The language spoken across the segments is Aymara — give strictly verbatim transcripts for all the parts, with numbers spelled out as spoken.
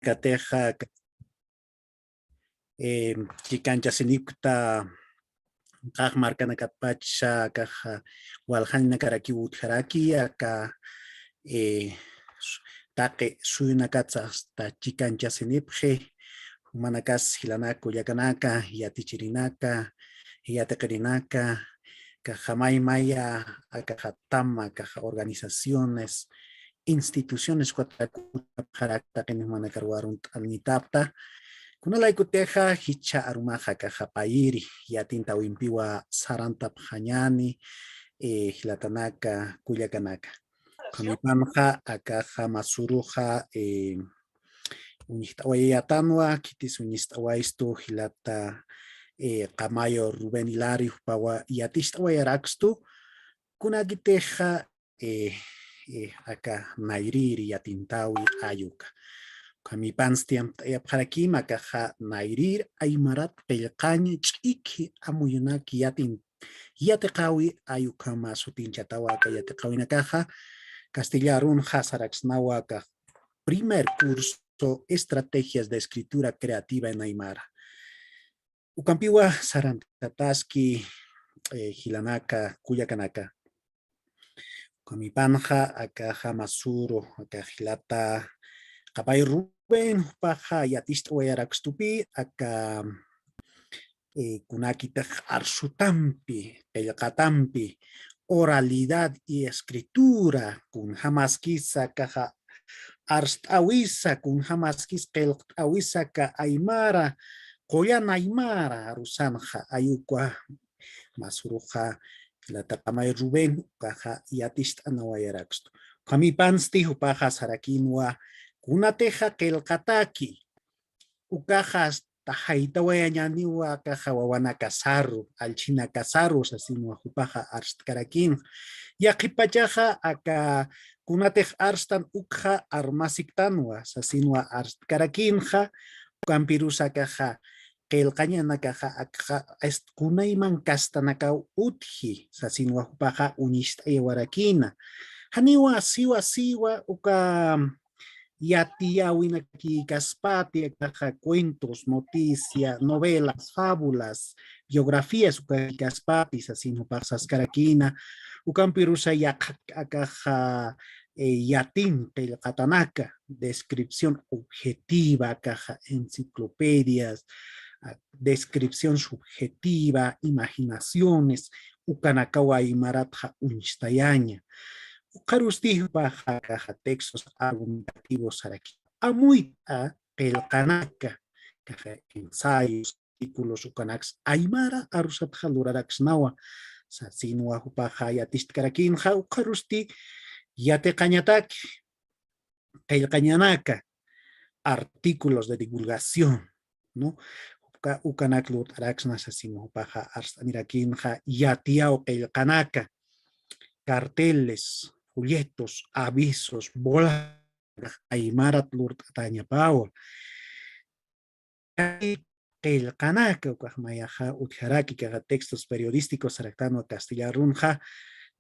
Katixa, eh, chikanchasinipkta, qax markanakatpach akax, ah, waljanakarakiw utjaraki, aka, eh, taqi suyunakatsa hasta chikanchasinipxi, jumanakas jilanaka, kullakanaka, yatichirinaka, yatiqirinaka, kaxa may maya, akaxa tama, akaxa organizaciones, instituciones, ukat jaqinakar warunt'añitapxta. Kunalaykutixa jichha arumaxa akaxa payiri, yatintawimpiwa sarantapxañani, eh, jilatanaka, kullakanaka. Ukhampipanxa akaxa masuruxa, eh, uñist'awayatanwa, khitis uñist'awaystu jilata, eh, Qamayo Rubén Hilario, jupawa yaticht'awayarakstu, kunakitixa, eh, eh, aka nayrïri yatintawi ayuka. Ukhampipansti amt'ayapxarakima akaxa nayrïr aymarat qillqañ ch'ikhi amuyunak yatin yatiqawi ayukhama sutinchatawa aka yatiqawinakaxa, castilla arunxa saraksnawa aka primer curso, estrategias de escritura creativa en aymara. Ukhampiwa sarantataski, eh, jilanaka, kullakanaka. Ukhampipanxa akaxa masuru, aka jilata Qamay Rubén, jupaxa yaticht'awayarakstupi, aka, eh, kunakitix arsutampi, qillqatampi, oralidad y escritura, kunjamaskisa akaxa arst'awisa, kunjamaskis qillqt'awisa aka aymara, qullan aymara arusanxa, ayuka masuruxa jilata Qamay Rubén, ukaxa yaticht'anawayarakstu. Ukhampipansti jupaxa sarakinwa, kunatixa qillqataki, ukaxa hasta jaytawayañaniwa akaxa wawanakasaru, allchhinakasaru, sasinwa jupaxa arst'karakinxa. Yaqhipachaxa aka kunatix arstan ukxa armasiktanwa, sasinwa arst'karakinxa, ukampirusa akaxa qillqañanakaxa akxa, est-, kunayman kastanakaw utji, sasinwa jupaxa uñist'ayawarakina. Janiwa siwa siwa uka yatiyawinakïkaspati akaxa cuentos, noticia, novelas, fábulas, biografías ukakïkaspati, sasin jupax saskarakina, ukampirusa yaqha akaxa, eh, yatin qillqatanaka, descripción objetiva, akaxa enciclopedias, ah, descripción subjetiva, imaginaciones, ukanakawa aymaratxa uñstayaña. Ukxarusti jupaxa akaxa textos argumentativos saraki. Amuyt'a qillqanaka, akaxa ensayos, artículos ukanaks aymara arusatxa luraraksnawa, sasinwa jupaxa yaticht'karakinxa, ukxarusti yatiqañataki qillqañanaka, artículos de divulgación, ¿no? Uka-, ukanak lurt'araksna sasinwa jupaxa arst'anirakinxa, yatiyaw qillqanaka, carteles, folletos, avisos, bolas, aymarat lurt'atañapawa. Qillqanaka, ukax mayaxa utjaraki, akaxa textos periodísticos saraktanwa castilla arunxa,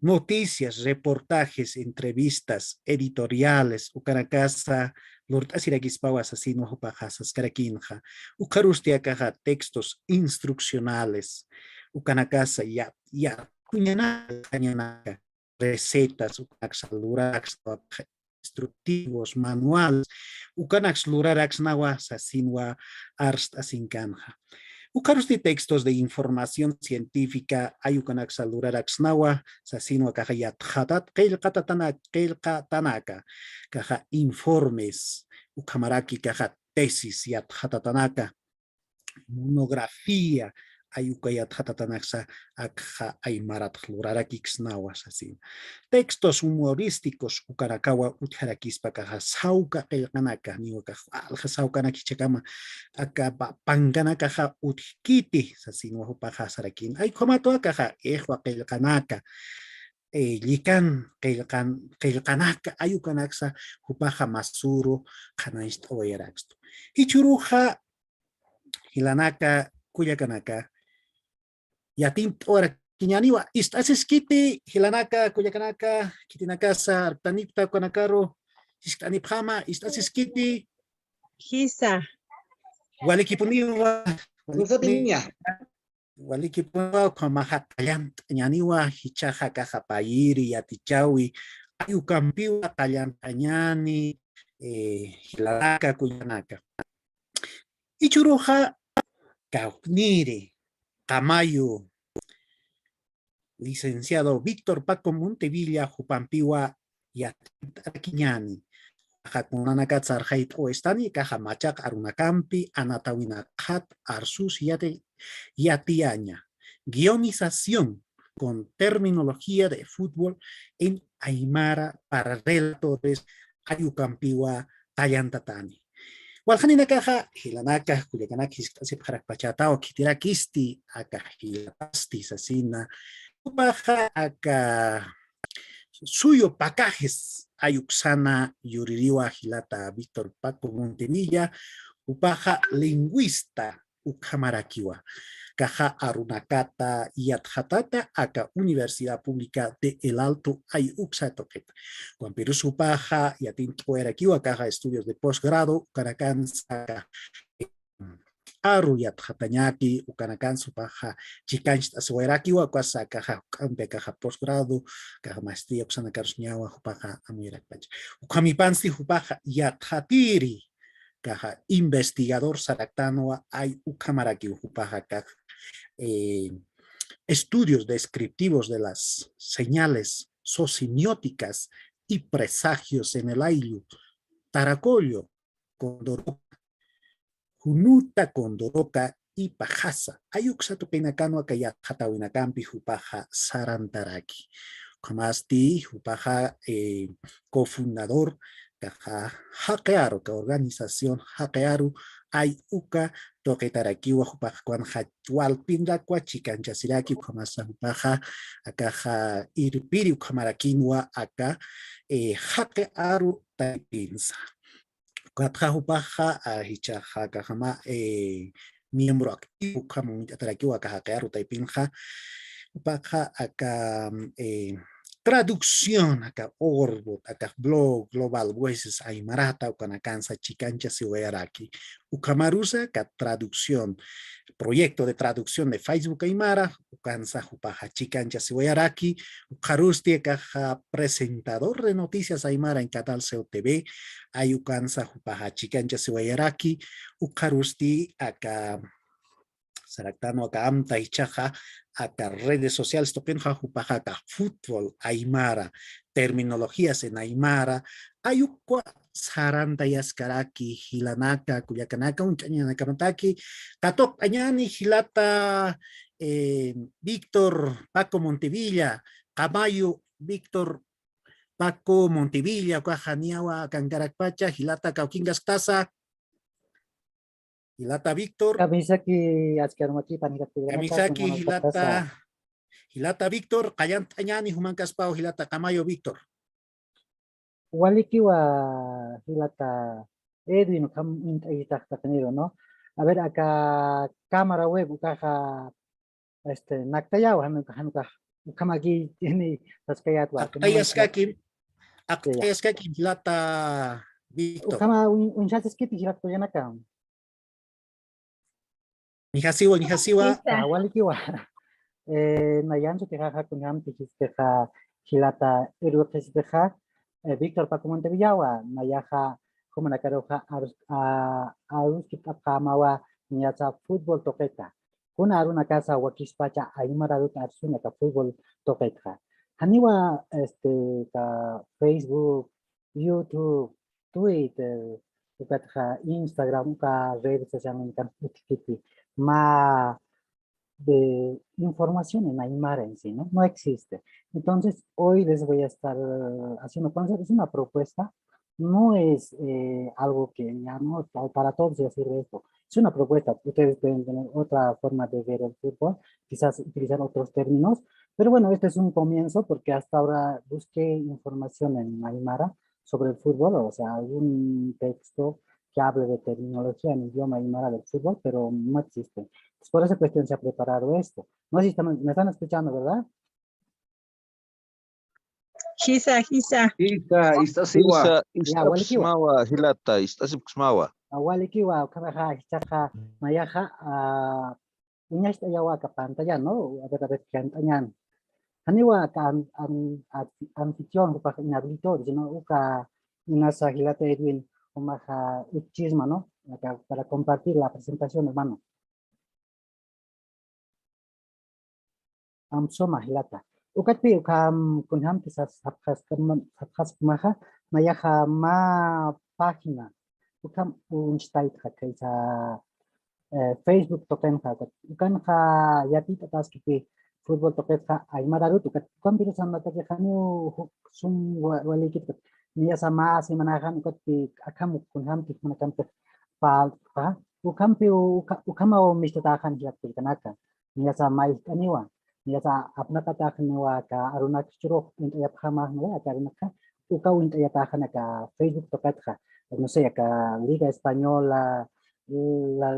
noticias, reportajes, entrevistas, editoriales, ukanakasa lurt'asirakispawa sasinwa jupaxa saskarakinxa. Ukxarusti akaxa textos instruccionales, ukanakasa ya, ya, kuñanaka, recetas, ukanaksa luraraksnawa, instructivos, manuales, ukanaks luraraksnawa, sasinwa arst'asinkanxa. Ukxarusti textos de información científica, ay ukanaksa luraraksnawa, sasinwa akaxa yatxatat, qillqatatanaka, qillqatanaka, akaxa informes, ukhamaraki akaxa tesis yatxatatanaka, monografía, ay uka yatxatatanaksa akxa aymaratx lurarakiksnawa sasin. Textos humorísticos, ukanakawa utjarakispa akaxa sawka qillqanaka, niwa akax walja sawkanak jichhakama, aka pa-, pankanakaxa utjkiti, sasinwa jupaxa sarakin. Ay ukhamatwa akaxa ixwa qillqanaka, eh, llikan qillqan-, qillqanaka, ay ukanaksa jupaxa masuru qhanañcht'awayarakstu. Jichhüruxa jilanaka, kullakanaka, yatint'awarakiñäniwa. Ist'asiskiti, jilanaka, kullakanaka, khitinakasa artanipxta ukanakaru, jiskt'anipxama, ist'asiskiti. jisa. Walikipuniwa, José Piña. Walikipuniwa, ukhamaxa qallant'añäniwa, jichhaxa akaxa payiri yatichäwi, ay ukampiwa qallant'añäni, eh, jilanaka, kullakanaka. Jichhüruxa, kawkniri, qamayu, licenciado Víctor Paco Montevilla jupampiwa yaticharakiñäni. Akaxa kunanakat sarxayt'aw estani, akaxa machaq arunakampi anatäwinakxat arsusi yati-, yatiyaña. Guionización con terminología de fútbol en aymara para relatores, ay ukampiwa qallantatani. Waljaninakaxa, jilanaka, kullakanaka, jiskt'asipxarakpachätaw, khitirakisti aka jilatasti sasina. Jupaxa aka suyu pakajes ay uksana yuririwa jilata Víctor Paco Montevilla, jupaxa lingüista ukhamarakiwa. Akaxa arunakata yatxatata aka Universidad Pública de El Alto ay uksa tuqita. Ukampirus jupaxa yatint'awayarakiwa akaxa estudios de posgrado, ukanakansa aka aru yatxatañaki, ukanakansa jupaxa chikancht'asiwayarakiwa, ukasa akaxa juk'ampi akaxa posgrado, akaxa maestría uksanakarus ñawa jupaxa amuyarakpacha. Ukhamipansti jupaxa yatxatiri, akaxa investigador saraktanwa ay ukhamarakiw jupaxa akax, eh, estudios descriptivos de las señales socimióticas y presagios en el ayllu, tarakollo, condoroca, junuta, condoroca y pajasa. Ay uksa tuqinakanwa aka yatxatäwinakampi jupaxa sarantaraki. Ukhamasti jupaxa, eh, cofundador, akaxa jaqi aru, aka organización jaqi aru, ay uka tuqitarakiwa, jupaxa kunanxa walpinrakwa chikanchasiraki, ukhamasa jupaxa akaxa irpiri ukhamarakinwa aka, eh, jaqi aru taypinsa. Ukatxa jupaxa, ah, jichhaxa akaxama, eh, miembro activo ukham uñt'atarakiwa aka jaqi aru taypinxa. Jupaxa aka, eh, traducción, aka Orbot, aka blog Global Voices Aymarata, ukanakansa chikanchasiwayaraki. Ukhamarusa aka traducción, proyecto de traducción de Facebook Aymara, ukansa jupaxa chikanchasiwayaraki, ukxarusti akaxa presentador de noticias aymara en Canal C O T V, ay ukansa jupaxa chikanchasiwayaraki, ukxarusti aka saraktanwa aka amta jichhaxa, aka redes sociales tuqinxa jupaxa aka fútbol aymara, terminologías en aymara, ay ukwa sarantayaskaraki jilanaka, kullakanaka, uñt'añanakamataki, katuqt'añäni jilata, eh, Víctor Paco Montevilla, qamayu Víctor Paco Montevilla, ukaxa niyawa akankarakpacha, jilata kawkinkasktasa. Jilata Víctor. Kamisaki, aski arumakipan, jilata Víctor. Kamisaki, jilata, jilata Víctor, qallant'añäni jumankaspaw, jilata qamayu Víctor. Walikiwa, jilata Edwin, ukham uñt'ayitax taqiniru, ¿no? A ver, aka cámara web, ukaxa, este, naktayaw, jan uka, jan uka, ukhamaki, ni, saskayatwa. Aqtayaskakim, aqtayaskakim, jilata Víctor. Ukhama uñ-, uñjasiskiti, jilata kullakanaka. Nijasiwa, nijasiwa. Jisa. Ah, walikiwa. Eh, nayan sutixaxa kunjamtix jistixa jilata irwiqisixa, eh, Víctor Paco Montevillawa, nayaxa jumanakaruxa arus-, a-, aruskipt'apxämawa niyasa fútbol tuqita. Kuna arunakasa wakispacha aymar aruta arsuña aka fútbol tuqitxa. Janiwa, este, aka Facebook, YouTube, Twitter, ukatxa Instagram, uka redes sociales utjkiti, mä de información en aymara en sí, ¿no? No existe. Entonces, hoy les voy a estar, eh, haciendo conocer, es una propuesta, no es, eh, algo que ya no, pa-, para todos ya sirve esto. Es una propuesta, ustedes pueden tener otra forma de ver el fútbol, quizás utilizar otros términos, pero bueno, este es un comienzo porque hasta ahora busqué información en aymara sobre el fútbol, o sea, algún texto que hable de terminología en idioma aymara del fútbol, pero no existe. Pues por esa cuestión se ha preparado esto. No sé si están, me están escuchando, ¿verdad? Jisa, jisa. Jisa, ist'asiwa. Jisa, ya, walikiwa. Ist'apxsmawa, jilata, ist'asipxsmawa. Walikiwa, ukhamaxa jichhaxa, nayaxa, ah, uñacht'ayawa aka pantalla, ¿no? A ver, a ver, llant'añän. Janiwa aka an-, an-, anfi-, anfitrión, jupax inhabilitó, sino uka inasa jilata Edwin, jumaxa uchchisma, ¿no? Aka para compartir la presentación, hermano. Amsoma jilata. Ukatpi ukham kunjamti sas-, sapxaskama-, sapxaskamaxa, nayaxa mä página. Ukham uñstaytxa kaysa, eh, Facebook tuqinxa, ukat ukanxa yatit'ataskipi fútbol tuqitxa aymar arut, ukat ukampirusan natakixaniw juk sum wa-, walikit, ukat niyasa mä semanaxan, ukatpi akham kunjamti jumanakampix parlt'xa, ukampi u-, uka-, ukhamaw mistatäxan jilat kullkanaka. Niyasa mayjt'aniwa, niyasa apnaqatäxaniwa aka arunak jichhürux uñt'ayapxäma, ¿no? Aka arunakxa, uka uñt'ayatäxan aka Facebook tuqitxa, no sé, aka Liga Española, la,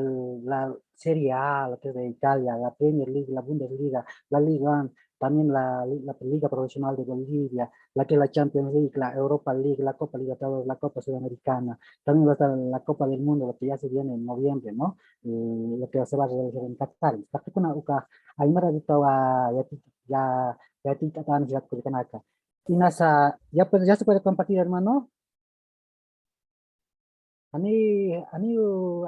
la Serie A, la que es de Italia, la Premier League, la Bundesliga, la Liga uno, también la, la Liga Profesional de Bolivia, la que es la Champions League, la Europa League, la Copa Libertadores, la Copa Sudamericana, también va a estar la Copa del Mundo, la que ya se viene en noviembre, ¿no? Eh, la que se va a realizar en Qatar. Taqikuna uka aymar arutawa yati-, ya, yatit'atäni jilat kullkanaka. Inasa, ya puede, ya se puede compartir, hermano. Jani, jani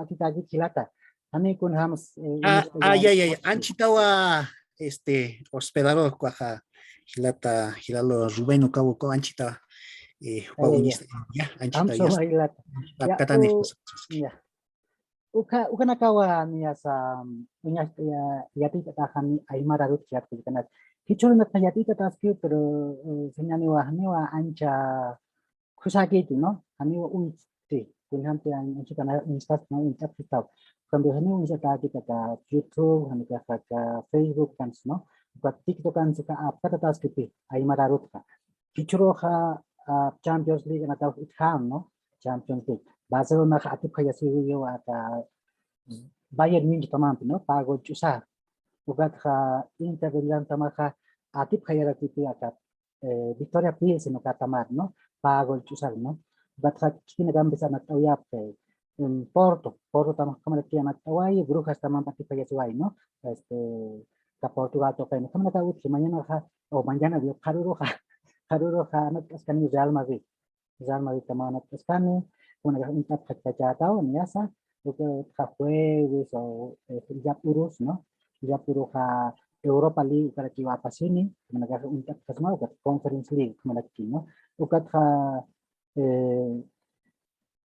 atitäkit jilata. Jani kunjams, eh, ah, ah, ya, ya, ya. Anchitawa, este, hospedador, ukaxa jilata, jilalo Rubén ukawa, ukawa anchitawa, eh, ukawa uñista, ya, anchitawa, ya. Jilata. Ya, u-, ya. Uka, ukanakawa niyasa, uñas, ya, yatit'atäxani aymar arut jilat kullkanaka. Jichhürunaka yatit'ataskiw, pero, eh, señaniwa, janiwa ancha, Kusakiti, ¿no? Janiwa uñsti, kunjamti anchita na uñstas, ¿no? Uñt'apxistaw. Cambio, janiwa uñstatäkit aka YouTube, janiw aka Facebook, kans, ¿no? Uka TikTok, kans, uka apkatataskiti, aymar arutxa. Jichhüruxa, ah, Champions League, anakaw utjän, ¿no? Champions League. Barcelonaxa atipxayasiwiw aka Bayern Munich tamampi, ¿no? Pä gol ch'usar. Ukatxa Inter de Milán tamaxa atipxayarakiti aka eh, Victoria Pilsen uka tamar, ¿no? Pä gol ch'usar, ¿no? Ukatxa khitinakampis anatt'awayapxi, em, Porto, Porto tamax ukhamaraki anatt'awayi, Brujas tamampi atipxayasiwayi, ¿no? Este, aka Portugal tuqin, ukhamaraki utji, mañanaxa, o mañana, Dios, qharüruxa, qharüruxa anatt'askani Real Madrid. Real Madrid tamax anatt'askani, kunakax uñt'apxachachätaw, niyasa, uka jueves o, eh, illap urus, ¿no? Illap uruxa Europa League ukarakiw apasini, kunakax uñt'apxasma, ukat Conference League, kunakki, ¿no? Ukatxa, eh,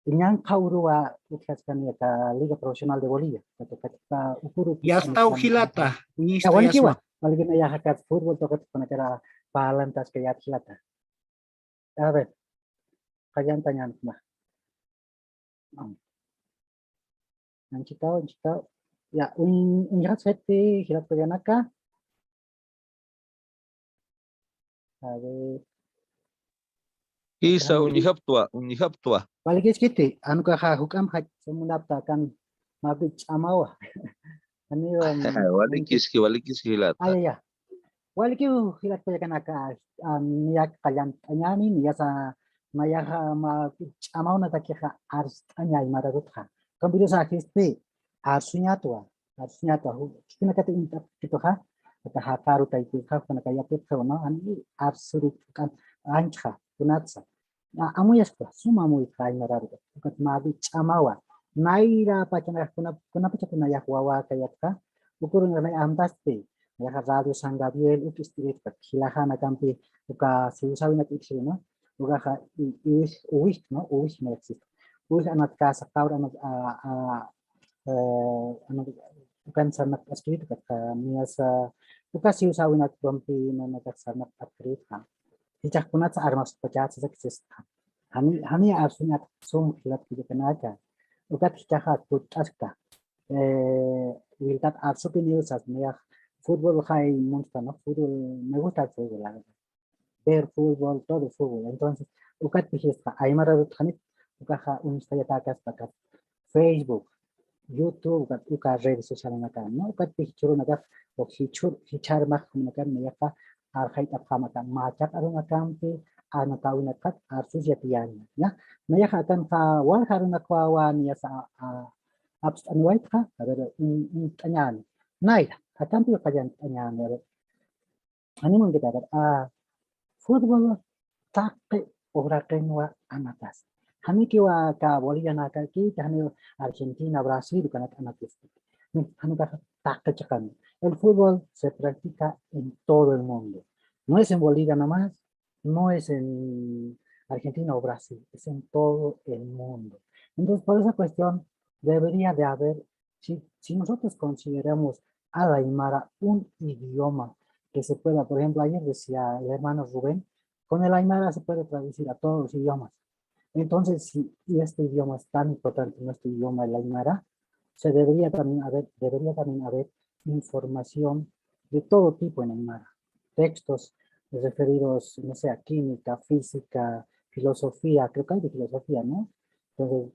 ñanqha uruwa utjaskani aka Liga Profesional de Bolivia, ukat, ukat, ukuru. Yastaw jilata, ya, walikiwa, waliki nayaxa aka fútbol tuqit kunakara parlantaskayät jilata. A ver, qalltañäni mä. Anchitaw, anchitaw. Ya, un, un jatskiti, jilat kullkanaka. A ver. Isa, uñjaptwa, uñjaptwa. Walikiskiti, jan ukaxa juk'amp jach'a munapxta kan mä ch'amawa. Janiwa, walikiski, walikiski jilata. Ay, ya. Walikiw jilat kullkanaka, a, niyak qalltañäni, niyasa nayaxa mä ch'amaw natakixa arst'aña aymar arutxa. Ukampirusa jisti, arsuñatwa, arsuñatwa, ju-, khitinakati uñt'apkituxa, aka jaqaru taypitxa, ukanaka yatipxiw, ¿no? Jani arsurit, ukan, anchxa, kunatsa. A-, amuyasktwa, sum amuytxa aymar arut. Ukat mä ch'amawa. Nayra pachanax kuna, kuna pachapi nayax wawäkayapxta. Uka urunakax nay amtasti. Nayaxa Radio San Gabriel, uk ist'iritkta. Jilaxanakampi uka siwsäwinak utjiri, ¿no? Ukaxa i-, iwij, uwij, ¿no? Uwij, ¿no? Existe. Uwij anatkäsa, qawr anat, a, a, eh, anat, ukan sarnaqt'askiritu, ukat, niyasa, uka siwsäwinakpampi, nanakax sarnaqt'apkiritu. Jichhax kunatsa armaskpachat sasaki sista. Jani, jani arsuñat sum jilat kullkanaka. Ukat jichhaxa kutt'askta. Eh, wiltat arsupiniw sas, niyax fútbol jay munsta, ¿no? Fútbol, me gusta el fútbol, la verdad. Ver fútbol, todo fútbol. Entonces, ukat pijisqa, aymar arutxanit, ukaxa uñstayatäkaspa aka Facebook, YouTube, ukat, uka redes sociales nakan, ¿no? Ukat pijchurunakax, o jichhur, jichharmax, nakan, nayaxa, arxayt'apxäma aka, machaq arunakampi, anatawinakxat arsus yatiyaña, ¿ya? Nayaxa akanxa walja arunakwawa niyasa a, a, apst'aniwaytxa, a ver, un, un t'añani. Nayra, akampi qallan t'añani, a ver. Animunkit, a ver, a, fútbol taqi uraqinwa anatas. Janikiwa aka Bolivianakakit, jani Argentina, Brasil, ukanak anatas. Janikixa taqi chiqan. El fútbol se practica en todo el mundo. No es en Bolivia nomás, no es en Argentina o Brasil, es en todo el mundo. Entonces, por esa cuestión, debería de haber, si, si nosotros consideramos al aymara un idioma que se pueda, por ejemplo, ayer decía el hermano Rubén, con el aymara se puede traducir a todos los idiomas. Entonces, si este idioma es tan importante, nuestro idioma, el aymara, se debería también haber, debería también haber información de todo tipo en aymara. Textos referidos, no sé, a química, física, filosofía, creo que hay de filosofía, ¿no? Entonces,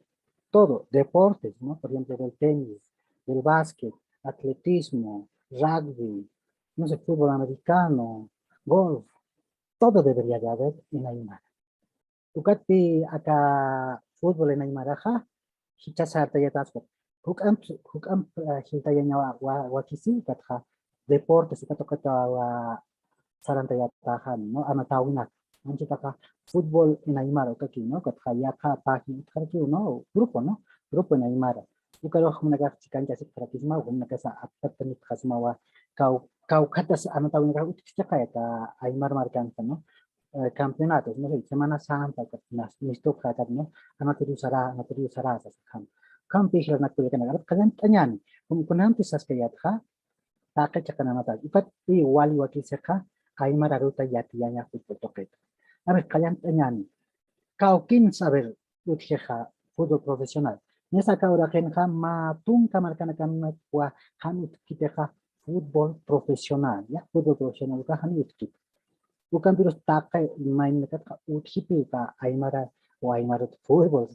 todo, deportes, ¿no? Por ejemplo, del tenis, del básquet, atletismo, rugby, no sé, fútbol americano, golf, todo debería de haber en aymara. Ukatpi aka fútbol en aymaraxa, jichha sartayataspa. Juk'amp, juk'amp, eh, jiltayaña wa, wa, wakisi, ukatxa deportes, ukat ukat wa, wa sarantayataxa, ¿no? Anatawinaka. Anchitaxa fútbol en aymara, ukaki, ¿no? Ukatxa yaqha página, utjaraki, ¿no? Grupo, ¿no? Grupo en aymara. Ukarux jumanakax chikanchasipxarakisma, jumanakasa aptatanipxasmawa, kaw, kawkhatas anatawinakax utjchiqayata aymar markansa, ¿no? Eh, campeonatos, no sé, Semana Santa, ukat nas, mistuqakat, ¿no? Anatiriw sara, anatiriw sara, sasajam. Kampi jilanak kullakanaka, a ver, qallan t'añani, kum, kunampi saskayatxa, taqi chiqan anatas. Ukat, y wali wakisixa, aymar aruta yatiyaña fútbol tuqita. A ver, qallan t'añani. Kawkin saber utjixa fútbol profesional. Niyasa aka uraqinxa mä tunka markanakanakwa jan utjkitixa fútbol profesional, ¿ya? Fútbol profesional uka jan utjkit. Ukampirus taqi mayninakatxa utjipi uka aymara o aymarut fútbol,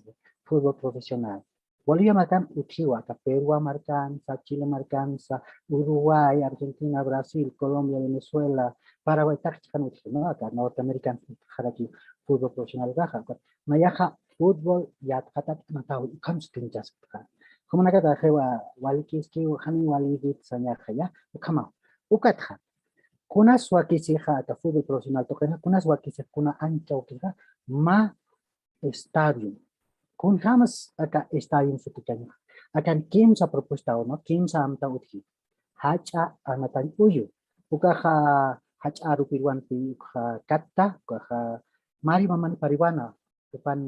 fútbol profesional. Bolivia markan utjiwa, aka Perú markansa, Chile markansa, Uruguay, Argentina, Brasil, Colombia, Venezuela, Paraguay, taqi chiqan utji, ¿no? Aka Norteamerican utjaraki fútbol profesional ukaxa. Nayaxa fútbol yatxatat anataw ukham sutinchaspa. Jumanakata jiwa walikiskiw, jani walikit sañaxa, ¿ya? Ukhamaw. Ukatxa. Kunas wakisixa aka fútbol profesional tuqinxa, kunas wakisixa, kuna ancha wakisixa, mä estadio. Kunjamas aka estadio sutichaña. Akan kimsa propuesta, ¿no? Kimsa amta utji. Jach'a anatañ uyu. Ukaxa jach'a arupirwanpi ukaxa katta, ukaxa mari mamani pariwana, upan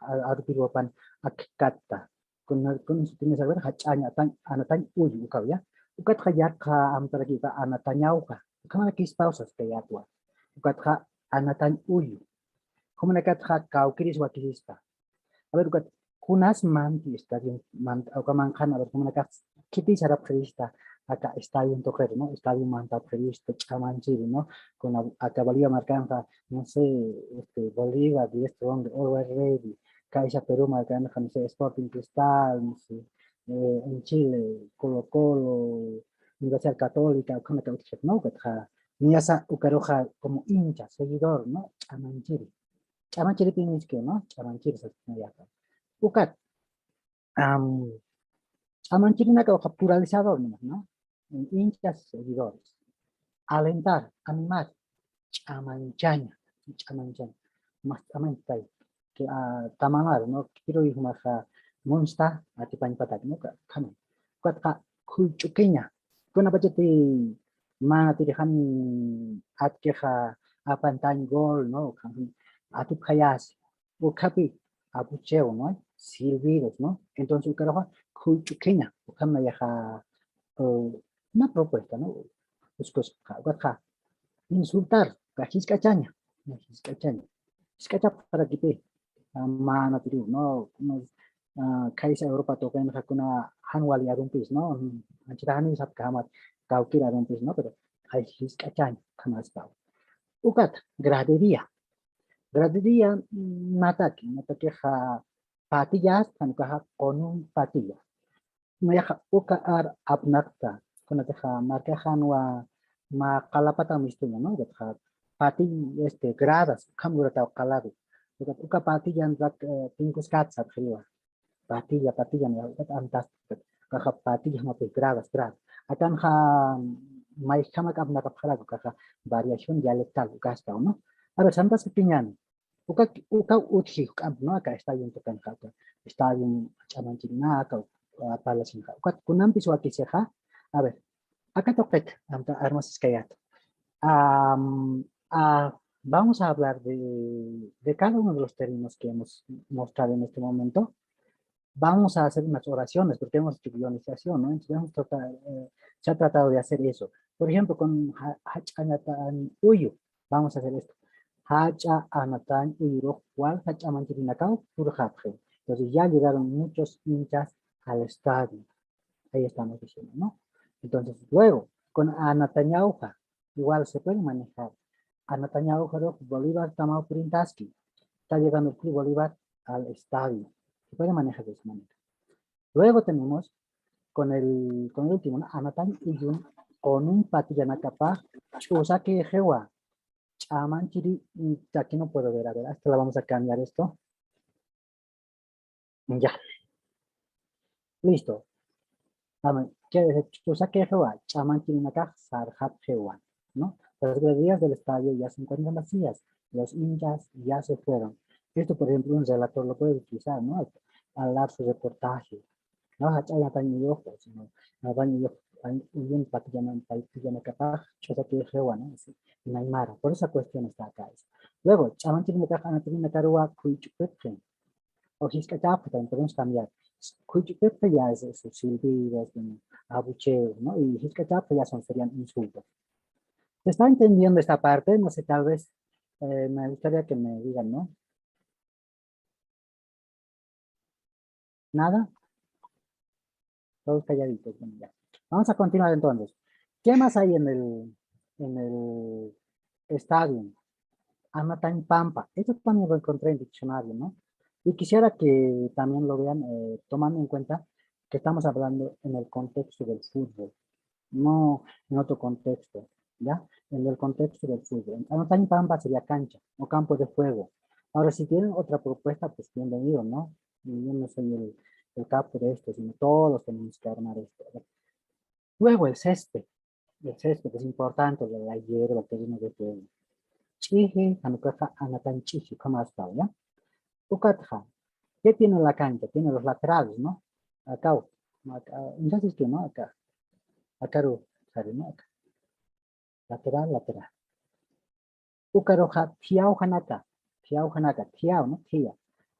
a-, arupirwapan ak katta. Kun, kun sutinis jach'añ atañ, anatañ uyu ukaw, ¿ya? Ukatxa yaqha amtaraki uka anatañawxa. Ukhamanakispaw saskayatwa. Ukatxa anatañ uyu. Jumanakatxa kawkiris wakisispa. A ver, ukat, kunas manti estadio, man, uka manqhan, a ver, jumanakax khiti sarapxirista, aka estadio tuqir, ¿no? Estadio mantapxirista, ch'amanchiri, ¿no? Kuna aka Bolivia markanxa, no sé, este, Bolívar, Diez Toronto, Always Ready, Caixa Perú markanxa, no sé, Sporting Cristal, no sé, eh, en Chile, Colo Colo, Universidad Católica, ukhamanaka utjit, ¿no? Ukatxa, niyasa ukaruxa como hincha, seguidor, ¿no? Ch'amanchiri. Ch'amanchiripi miski, ¿no? Ch'amanchiri sasnayaqa. Ukat, am, ch'amanchirinaka uka pluralizador, ¿no? Hinchas, seguidores. Alentar, animar, ch'amanchaña, ch'amanchaña. Mas ch'amanchitay, que, ah, tamamar, ¿no? Kiruy jumaxa munsta, atipañpatak, ¿no? Ka, kami. Ukatxa, khullch'ukiña. Kunapachati manatirijan atkixa apantañ gol, ¿no? Atipxayasi. Ukhapi, abucheo, ¿no? Silbidos, ¿no? Entonces, ukaruxa, khullch'ukiña, ukham nayaxa, eh, una propuesta, ¿no? Uskus, ja, ja, ja. Insultar, ka jisk'achaña, ¿no? Jisk'achaña. Jisk'achapxarakipi, ah, manatiriw, ¿no? Unos, ah, kaysa Europa tuqinxa kuna jan wali arumpis, ¿no? Anchita jani sapkajamat, kawkir arumpis, ¿no? Pero, ay, jisk'achaña, khamaspaw. Ukat, gradería. Gradería, mm, nataki, natakixa patillas, jan ukaxa qunun patilla. Nayaxa uka ar apnaqta, kunatixa markaxanwa mä qalapata mistuña, ¿no? Ukatxa patilla, este, gradas, ukham lurataw qalaru. Uka, uka patillan rak, eh, tinkuskat sarxiriwa. Patilla, patilla, ¿no? Ukat amtas, ukaxa patilla, no, pues, gradas, gradas. Akanxa, mayjamak apnakapxaraku, ukaxa variación dialectal, ukastaw, ¿no? A ver, santas piñan. Uka, uka utji juk'amp, ¿no? Aka estadio tukanxa, aka estadio ch'amanchirinaka, uka, parlasinxa. Uka kunampis wakisixa. A ver, aka tuqit, amta armasiskayat. Am, ah, vamos a hablar de, de cada uno de los términos que hemos mostrado en este momento. Vamos a hacer unas oraciones, porque hemos hecho guionización, ¿no? Entonces, hemos tratado, eh, se ha tratado de hacer eso. Por ejemplo, con ha-, hach'a anatañ uyu, vamos a hacer esto. Hach'a anatañ uyurux walja ch'amanchirinakaw purxapxi. Entonces, ya llegaron muchos hinchas al estadio. Ahí estamos diciendo, ¿no? Entonces, luego, con anatañawja, igual se puede manejar. Anatañawjarux Bolívar tamaw purintaski. Está llegando el Club Bolívar al estadio. Se puede manejar de esa manera. Luego tenemos con el, con el último, ¿no? Anatañ uyun, con un patillanakapax ch'usakixiwa. Ch'amanchiri, y aquí no puedo ver, a ver, hasta la vamos a cambiar esto. Ya. Listo. Vamos, quiere decir, ch'usakixiwa, ch'amanchirinakax sarxapxiwa, ¿no? Las graderías del estadio ya se encuentran vacías, los hinchas ya se fueron. Esto, por ejemplo, un relator lo puede utilizar, ¿no? Al, al dar su reportaje, ¿no? Hach'a anatañ uyux, sino, anatañ uyux, ay, uyun patillan, patillanakapax, ch'usakixiwa, ¿no? Así, en aymara. Por esa cuestión está acá. Luego, ch'amanchirinakax anatañinakaruwa kuych'ukipxi. O jisk'achapxi también podemos cambiar. Kuych'ukipxi ya es, es silbidos, bueno, abucheos, ¿no? Y jisk'achapxi ya son, serían insultos. ¿Se está entendiendo esta parte? No sé, tal vez, eh, me gustaría que me digan, ¿no? ¿Nada? Todos calladitos, bueno, ya. Vamos a continuar entonces. ¿Qué más hay en el, en el estadio? Anatañ pampa. Esto también lo encontré en diccionario, ¿no? Y quisiera que también lo vean, eh, tomando en cuenta que estamos hablando en el contexto del fútbol, no en otro contexto, ¿ya? En el contexto del fútbol. Anatañ pampa sería cancha o campo de juego. Ahora, si tienen otra propuesta, pues bienvenido, ¿no? Y yo no soy el, el capo de esto, sino todos tenemos que armar esto. Luego el césped. El césped es importante, la, la hierba, el terreno de juego. Ch'iji, jan ukaxa anatañ ch'iji, ¿cómo has estado, ya? Ukatxa, ¿qué tiene la cancha? Tiene los laterales, ¿no? Acá, acá, entonces, ¿qué, no? Acá. Acá, ¿no? Acá. Lateral, lateral. Ukaruxa, thiyaw janaka, thiyaw janaka, thiyaw, ¿no? Thiya.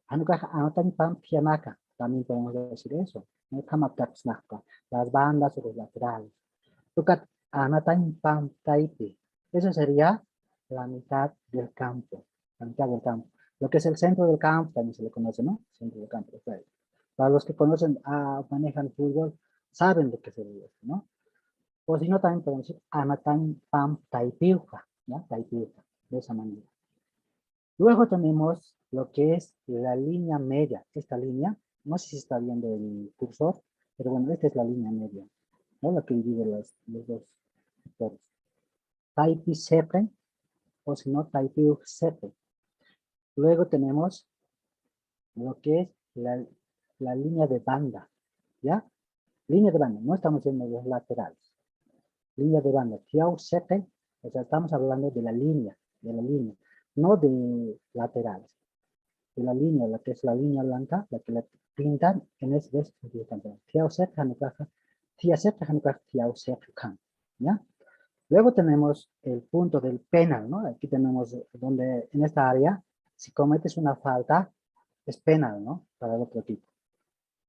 Jan ukaxa anatañ pamp thiyanaka, también podemos decir eso, ¿no? Ukham aptapxsnaxa, las bandas o los laterales. Ukat anatañ pamp taypi. Eso sería la mitad del campo, la mitad del campo. Lo que es el centro del campo también se le conoce, ¿no? Centro del campo, claro. Para los que conocen, ah, manejan fútbol, saben de qué se trata, ¿no? O si no, también podemos decir anatañ pamp taypiwa, ¿ya? Taypiwa, de esa manera. Luego tenemos lo que es la línea media. Esta línea, no sé si está viendo el cursor, pero bueno, esta es la línea media, ¿no? La que divide los, los dos sectores. Taypi seqe, o si no, taypiw seqe. Luego tenemos lo que es la, la línea de banda, ¿ya? Línea de banda, no estamos viendo los laterales. Línea de banda, thiyaw seqe, o sea, estamos hablando de la línea, de la línea, no de laterales. De la línea, la que es la línea blanca, la que la pintan en ese, de ese sentido también. Thiyaw seqe jan ukaxa, thiya seqe jan ukaxa, thiyaw seqe ukham, ¿ya? Luego tenemos el punto del penal, ¿no? Aquí tenemos donde en esta área, si cometes una falta, es penal, ¿no? Para el otro equipo.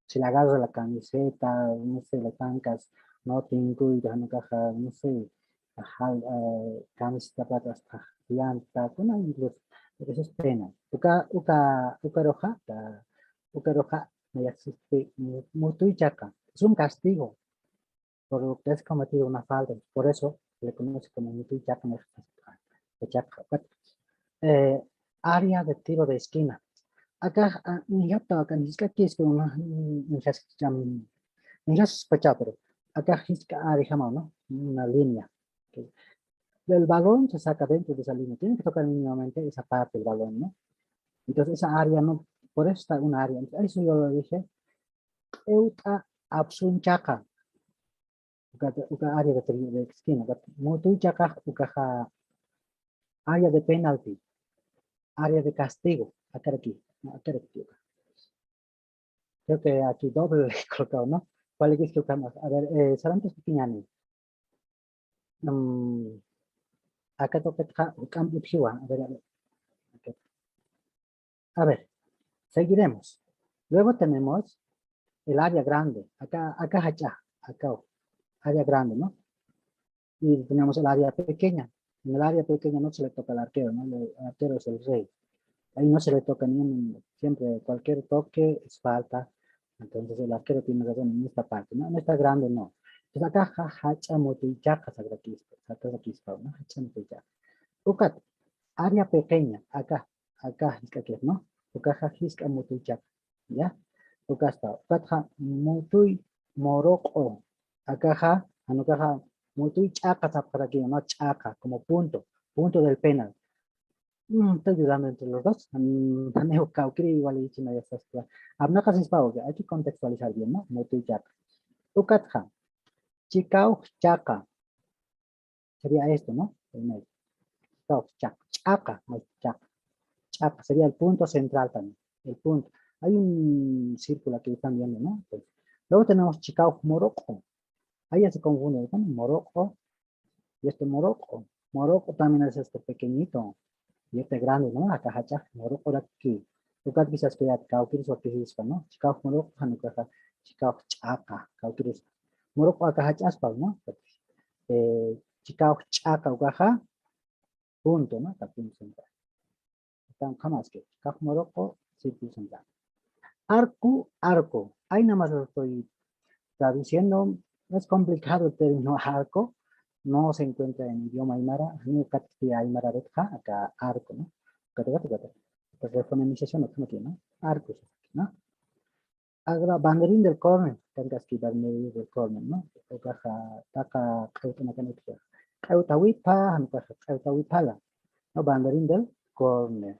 Si le agarras la camiseta, no sé, le tancas, no te incluye, no caja, no sé, ajá, eh, camiseta para hasta llanta, una incluso, eso es penal. Uka, uka, ukaruxa, ta, ukaruxa, no existe, mu-, mutuy chaka. Es un castigo por lo que has cometido una falta. Por eso le conoce como mutuy chaka, eh, área de tiro de esquina. Aka, ah, nijata, aka, nijata, que es que una, nijata, nijata, pero aka, jiska, ah, dejamos, ¿no? Una línea. el balón se saca dentro de esa línea. Tiene que tocar mínimamente esa parte del balón, ¿no? Entonces, esa área no, por eso está una área. Entonces, eso yo lo dije, q'ewt'a apsun ch'aqa. Uka, uka área de, de esquina, uka mutuy ch'aqa, ukaxa área de penalti, área de castigo, akaraki, akaraki. Creo que aquí doble le he colocado, ¿no? ¿Cuál es que uka más? A ver, eh, sarantaskiñäni. Mm, aka tuqitxa juk'amp utjiwa. A ver, a ver. Ok. A ver, seguiremos. Luego tenemos el área grande. Acá, acá, acá, acá, área grande, ¿no? Y tenemos el área pequeña. En el área pequeña no se le toca al arquero, ¿no? El arquero es el rey. Ahí no se le toca ni un, siempre cualquier toque es falta. Entonces el arquero tiene razón en esta parte, ¿no? En esta grande no. Entonces acá ja, jach'a mutuy ch'aqa saqrakispa, saqrakispa, ¿no? Jach'a mutuy ch'aqa. Ukat, área pequeña, acá, acá, jisk'akir, ¿no? Ukaxa jisk'a mutuy ch'aqa, ¿ya? Ukaspa, ukatxa mutuy muruq'u, akaxa, jan ukaxa mutuy ch'aqa sapxaraki, ¿no? Ch'aqa, como punto, punto del penal. Mm, estoy dudando entre los dos. Mm, janiw kawkiri igual y china ya está. Apnaqasispaw, hay que contextualizar bien, ¿no? Mutuy ch'aqa. Ukatxa, chikaw ch'aqa. Sería esto, ¿no? Primero. Chikaw ch'aqa, ch'aqa, no es ch'aqa. Ch'aqa sería el punto central también. El punto. Hay un círculo aquí también, ¿no? Entonces, luego tenemos chikaw muruq'u. Ahí ya se confunde, ¿no? Muruq'u y este muruq'u. Muruq'u también es este pequeñito y este grande, ¿no? Aka jach'a muruq'uraki. Ukat quizás que ya kawkiris wakisispa, ¿no? Chikaw muruq'u, jan ukaxa chikaw ch'aqa, kawkiris. Muruq'u aka jach'aspa, ¿no? Eh, chikaw ch'aqa ukaxa, punto, ¿no? Aka punto central. Entonces, jamás que, chikaw muruq'u, círculo central. Arco, arco. Ahí nada más lo estoy traduciendo. Es complicado el término arco. No se encuentra en idioma aymara. Ni ukat aymara betja, acá arco, ¿no? Kata, kata, kata. Entonces, la fonemiciación no tiene, ¿no? Arco, ¿no? Agra banderín del córner, tantas que banderín del córner, ¿no? Ukaxa, taqa q'ewt'anakan utja. Q'ewt'awipha, jan ukaxa q'ewt'awiphala, ¿no? Banderín del córner.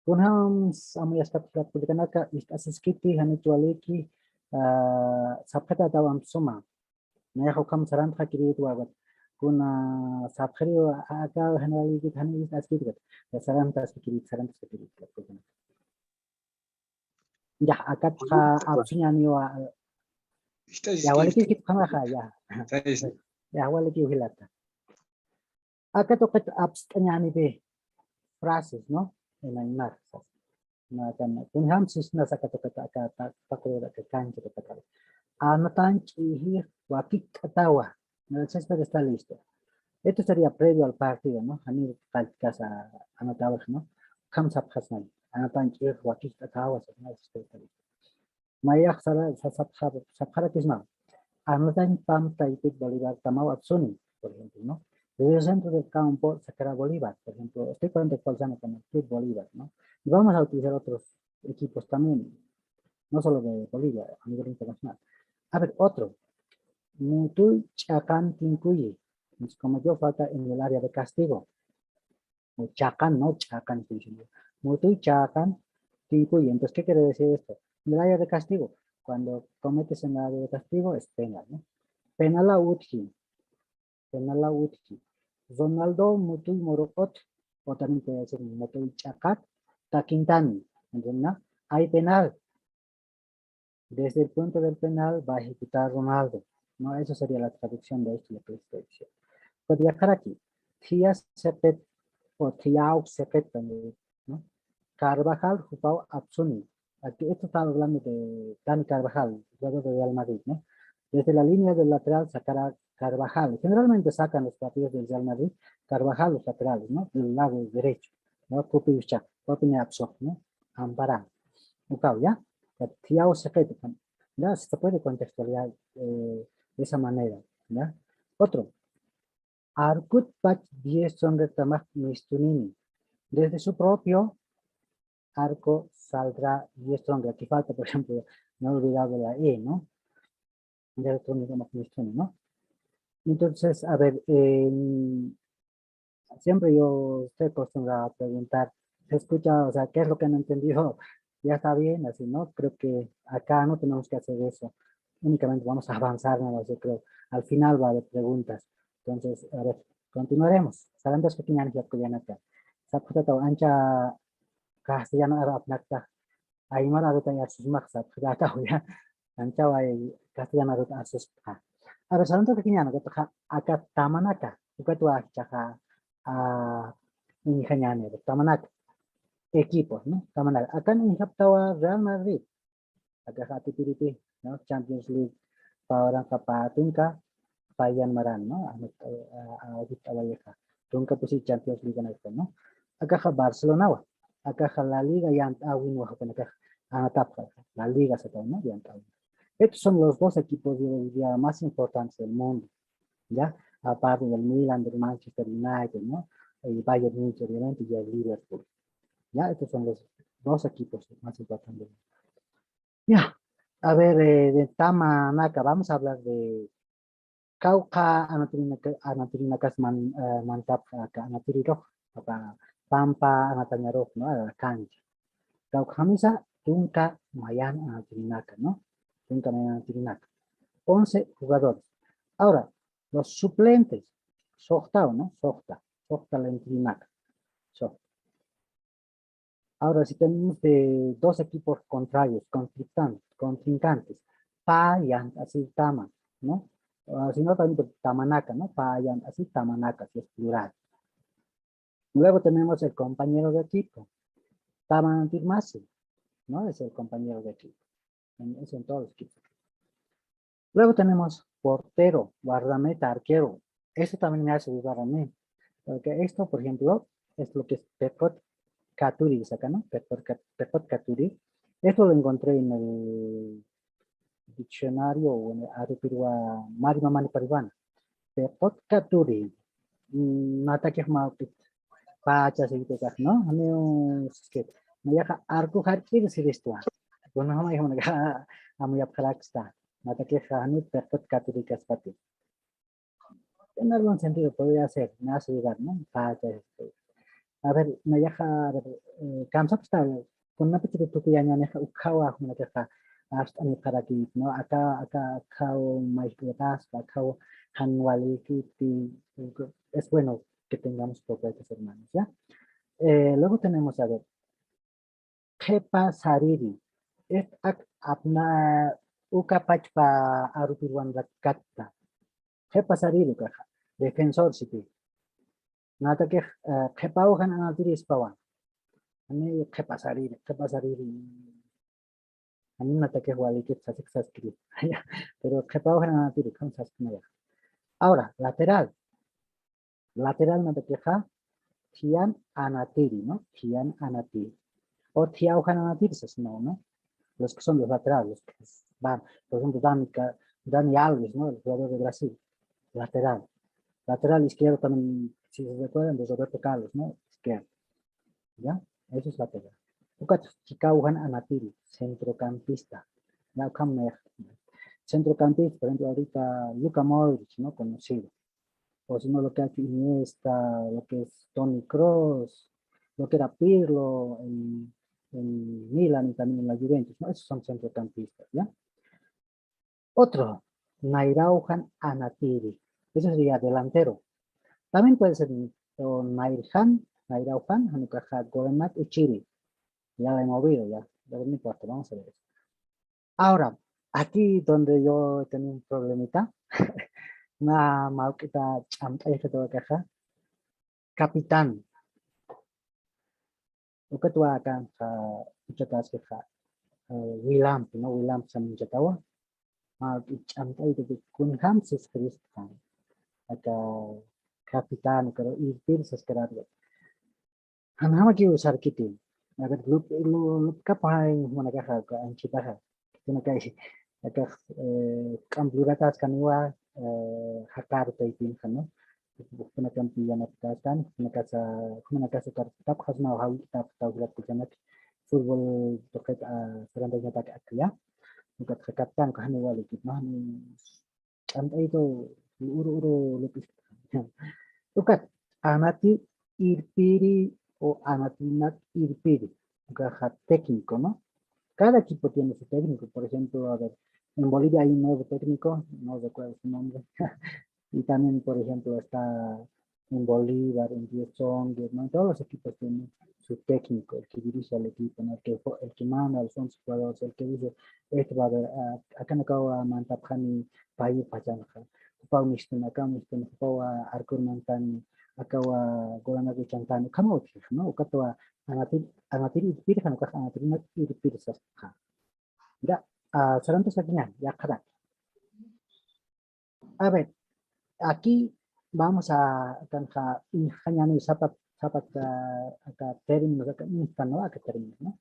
Kunjams amuyaspat jilata kullakanaka, ist'asiskiti, janiw waliki, ah, sapxitataw amp suma. Nayax ukham sarantxakirit wawa. Kuna sapxiriw aka, janiw walikit, janiw ist'askit, sarantaskirit, sarantaskirit. Ya, akatxa apsuñäniwa. Ya, walikiskit ukhamaxa, ya. Ya, walikiw jilata. Aka tuqit apst'añänipi frases, ¿no? En aymara. Kunjams sisnas aka tuqit aka ta-, takurura aka kancha tuqit. Anatañ ch'ijix wakicht'atawa. El césped está listo. Esto sería previo al partido, ¿no? Janiw qalltkasa anatawix, ¿no? Ukham sapxasnayi. Anatañ ch'ijix wakicht'atawa, sisnas el césped está listo. Mayax sara, sa-, sapxa-, sapxarakisma. Anatañ pamp taypit Bolívar tamaw apsuni, por ejemplo, ¿no? Desde el centro del campo sacará Bolívar, por ejemplo, estoy cuando colzando con el Club Bolívar, ¿no? Y vamos a utilizar otros equipos también, no solo de Bolivia, a nivel internacional. A ver, otro. Mutuy ch'aqan tinkuyi. Nos cometió falta en el área de castigo. O ch'aqan, no ch'aqan, estoy diciendo. Mutuy ch'aqan tinkuyi. Entonces, ¿qué quiere decir esto? En el área de castigo. Cuando cometes en el área de castigo, es penal, ¿no? Penala utji. Penala utji. Ronaldo mutuy muruq'ut, o también puede decir mutuy ch'aqat, takintani. Entonces, ¿no? Hay penal. Desde el punto del penal va a ejecutar Ronaldo. ¿No? Eso sería la traducción de esto, lo que estoy diciendo. Pero ya para aquí, Thiya Seqet o Thiyaw Seqet también, ¿no? Carvajal, jupaw apsuni. Aquí esto está hablando de Dani Carvajal, jugador de Real Madrid, ¿no? Desde la línea del lateral sacará Carvajal. Generalmente sacan los partidos del Real Madrid, Carvajal, los laterales, ¿no? Del lado derecho, ¿no? Kupi Ucha, Kupi Neapsok, ¿no? Ampara. Ukaw, ¿ya? Thiyaw Seqet, ¿ya? Se puede contextualizar, eh, de esa manera, ¿ya? Otro. Arkut pach diez ronda tamax mistunini. Desde su propio arco saldrá diez ronda. Aquí falta, por ejemplo, me he olvidado de la E, ¿no? Ya lo tengo como mistunini, ¿no? Entonces, a ver, em, siempre yo estoy acostumbrado a preguntar, se escucha, o sea, ¿qué es lo que no entendió? Ya está bien, así, ¿no? Creo que acá no tenemos que hacer eso. Únicamente vamos a avanzar, ¿no? Yo creo. Al final va a haber preguntas. Entonces, a ver, continuaremos. Sarantaskakiñäni jilat kullakanaka. Sapxitataw ancha castellano aru apnakta. Aymar aruta arsusmax sapxitataw ya. Anchaway castellano aruta arsuspa. A ver, sarantaskakiñäni, aka tamanaka. Ukatwa jichhaxa, a, uñjañäni, tamanaka. Equipos, ¿no? Tamanaka. Akan uñjapxtawa Real Madrid. Akaxa atipiripi, ¿no? Champions League pä waranqa pä tunka, pä yan maran, ¿no? A, a, a, a, awayixa. Tunka pusi Champions League ganayta, ¿no? Akaxa Barcelonawa. Akaxa La Liga yant'äwinwa, akaxa anatapxi, La Liga satawa, ¿no? Yant'äwin. Estos son los dos equipos, yo diría, más importantes del mundo. ¿Ya? Aparte del Milan, del Manchester United, ¿no? El Bayern Múnich, obviamente, y el Liverpool. ¿Ya? Estos son los dos equipos más importantes. Ya. A ver, eh, de tamanaka, vamos a hablar de kawkha anatirinaka-, anatirinas man-, eh, mantapxi aka anatirirux, aka pampa anatañarux, ¿no? A la cancha. Kawkhamisa tunka mayan anatirinaka, ¿no? Tunka mayan anatirinaka. Once jugadores. Ahora, los suplentes, soxtaw, ¿no? Soxta, soxta la anatirinaka. Soxta. Ahora, si tenemos de dos equipos contrarios, conflictan-, contrincantes, pä yant'asir tama, ¿no? Ah, si no, también tamanaka, ¿no? Pä yant'asir tamanaka, si es plural. Luego tenemos el compañero de equipo. Tama anantir masi, ¿no? Es el compañero de equipo. En, es en todos los equipos. Luego tenemos portero, guardameta, arquero. Esto también me hace dudar a mí. Porque esto, por ejemplo, es lo que es pekot katuri, dice acá, ¿no? Pekot kat-, pekot katuri. Esto lo encontré en el diccionario o en el arupirwa Mari Mamani Paribana. Pekot katuri. Mm, natakix mawk'it. Pacha siripikax, ¿no? Janiw, es que, nayaxa arku jark'ir siristwa. Bueno, jamay, jamay, amuyapxaraksta. Natakix janiw pekot katuri kaspati. En algún sentido podría ser, me hace dudar, ¿no? Pacha, este. A ver, nayaxa, a ver, eh, kamsapxta, kunapachiri tukuyañänixa ukhawa, kunapachiri arst'anipxarakït, ¿no? Aka, aka, akhaw mayjk'uyataspa, akhaw jan walikiti, es bueno que tengamos poco de estos hermanos, ¿ya? Eh, luego tenemos, a ver, qhipa sariri. Est ak apna uka pachpa arupirwan rakkatta. Qhipa sariri ukaxa. Defensor siti. Natakix, eh, qhipaw jan anatiri ispawa. Ani qhipa sariri, qhipa sariri. Ani natakix walikit sasik saskiri. Pero qhipaw jan anatiri, kan saskiri. Ahora, lateral. Lateral natakixa, thiyan anatiri, ¿no? Thiyan anatiri. O thiyaw jan anatiri, sas, no, ¿no? Los que son los laterales, los que van, por ejemplo, Dani Ca-, Dani Alves, ¿no? El jugador de Brasil. Lateral. Lateral izquierdo también, si se recuerdan, de Roberto Carlos, ¿no? Izquierdo. ¿Ya? Eso es lateral. Ukat chikaw jan anatiri, centrocampista. Ya, ukham me-, centrocampista, por ejemplo, ahorita Luka Modric, ¿no? Conocido. O si no, lo que ha hecho Iniesta, lo que es Toni Kroos, lo que era Pirlo en, en Milan y también en la Juventus, ¿no? Esos son centrocampistas, ¿ya? Otro, nayraw jan anatiri. Eso sería delantero. También puede ser, o nayr jan, nayraw jan, jan ukaxa golemat uchiri. Ya la he movido, ya. Pero no importa, vamos a ver eso. Ahora, aquí donde yo tenía un problemita, na mawk'ita ch'amt'ayxituwa akaxa, capitán. Ukatwa akanxa, uchataskixa, eh, wilampi, ¿no? Wilampi saminchatawa. Mawk'i ch'amt'aytati kunjam sisqiristxa. Aka capitán, pero irpir saskararwa. Janjamakiw sarkiti. A ver, lup-, lu-, lupkapay jumanakaxa, anchitaxa. Khitinakay, akax, eh, k'amp lurataskaniwa, eh, jaqar taypinxa, ¿no? Junakampi yanaptaskani, jumanakasa, jumanakasa kartapxasnaw jawit'tapxtaw jilat kullanak. Fútbol tuqit, ah, sarantañatak akya. Ukatxa capitán, jani walikit, ¿no? Jani ch'amt'aytu uru, uru, lup'is. Ukat, anatir irpiri o anatirinak irpiri. Ukaxa técnico, ¿no? Cada equipo tiene su técnico. Por ejemplo, a ver, en Bolivia hay un nuevo técnico, no recuerdo su nombre. Y también, por ejemplo, está en Bolívar, en Diez Strongest, ¿no? En todos los equipos tienen su técnico, el que dirige al equipo, ¿no? El que, fo- el que manda a los once jugadores, el que dice, este va a haber, ah, acá no acabo de mandar Pani, Payu Pachanca, Pau Mistun, acá Mistun, Pau Arcur Mantani, acá Golana Guchantani, ¿cómo otro, no? Ukat anatir, anatir irpir, jano, ukat anatir irpir sasqa. Ya, ah, sarantas aquí, ya, ya, cada. A ver, aquí vamos a, akanxa, inxañani sapat, sapat, ah, aka términos, aka instan, ¿no? Aka términos, ¿no?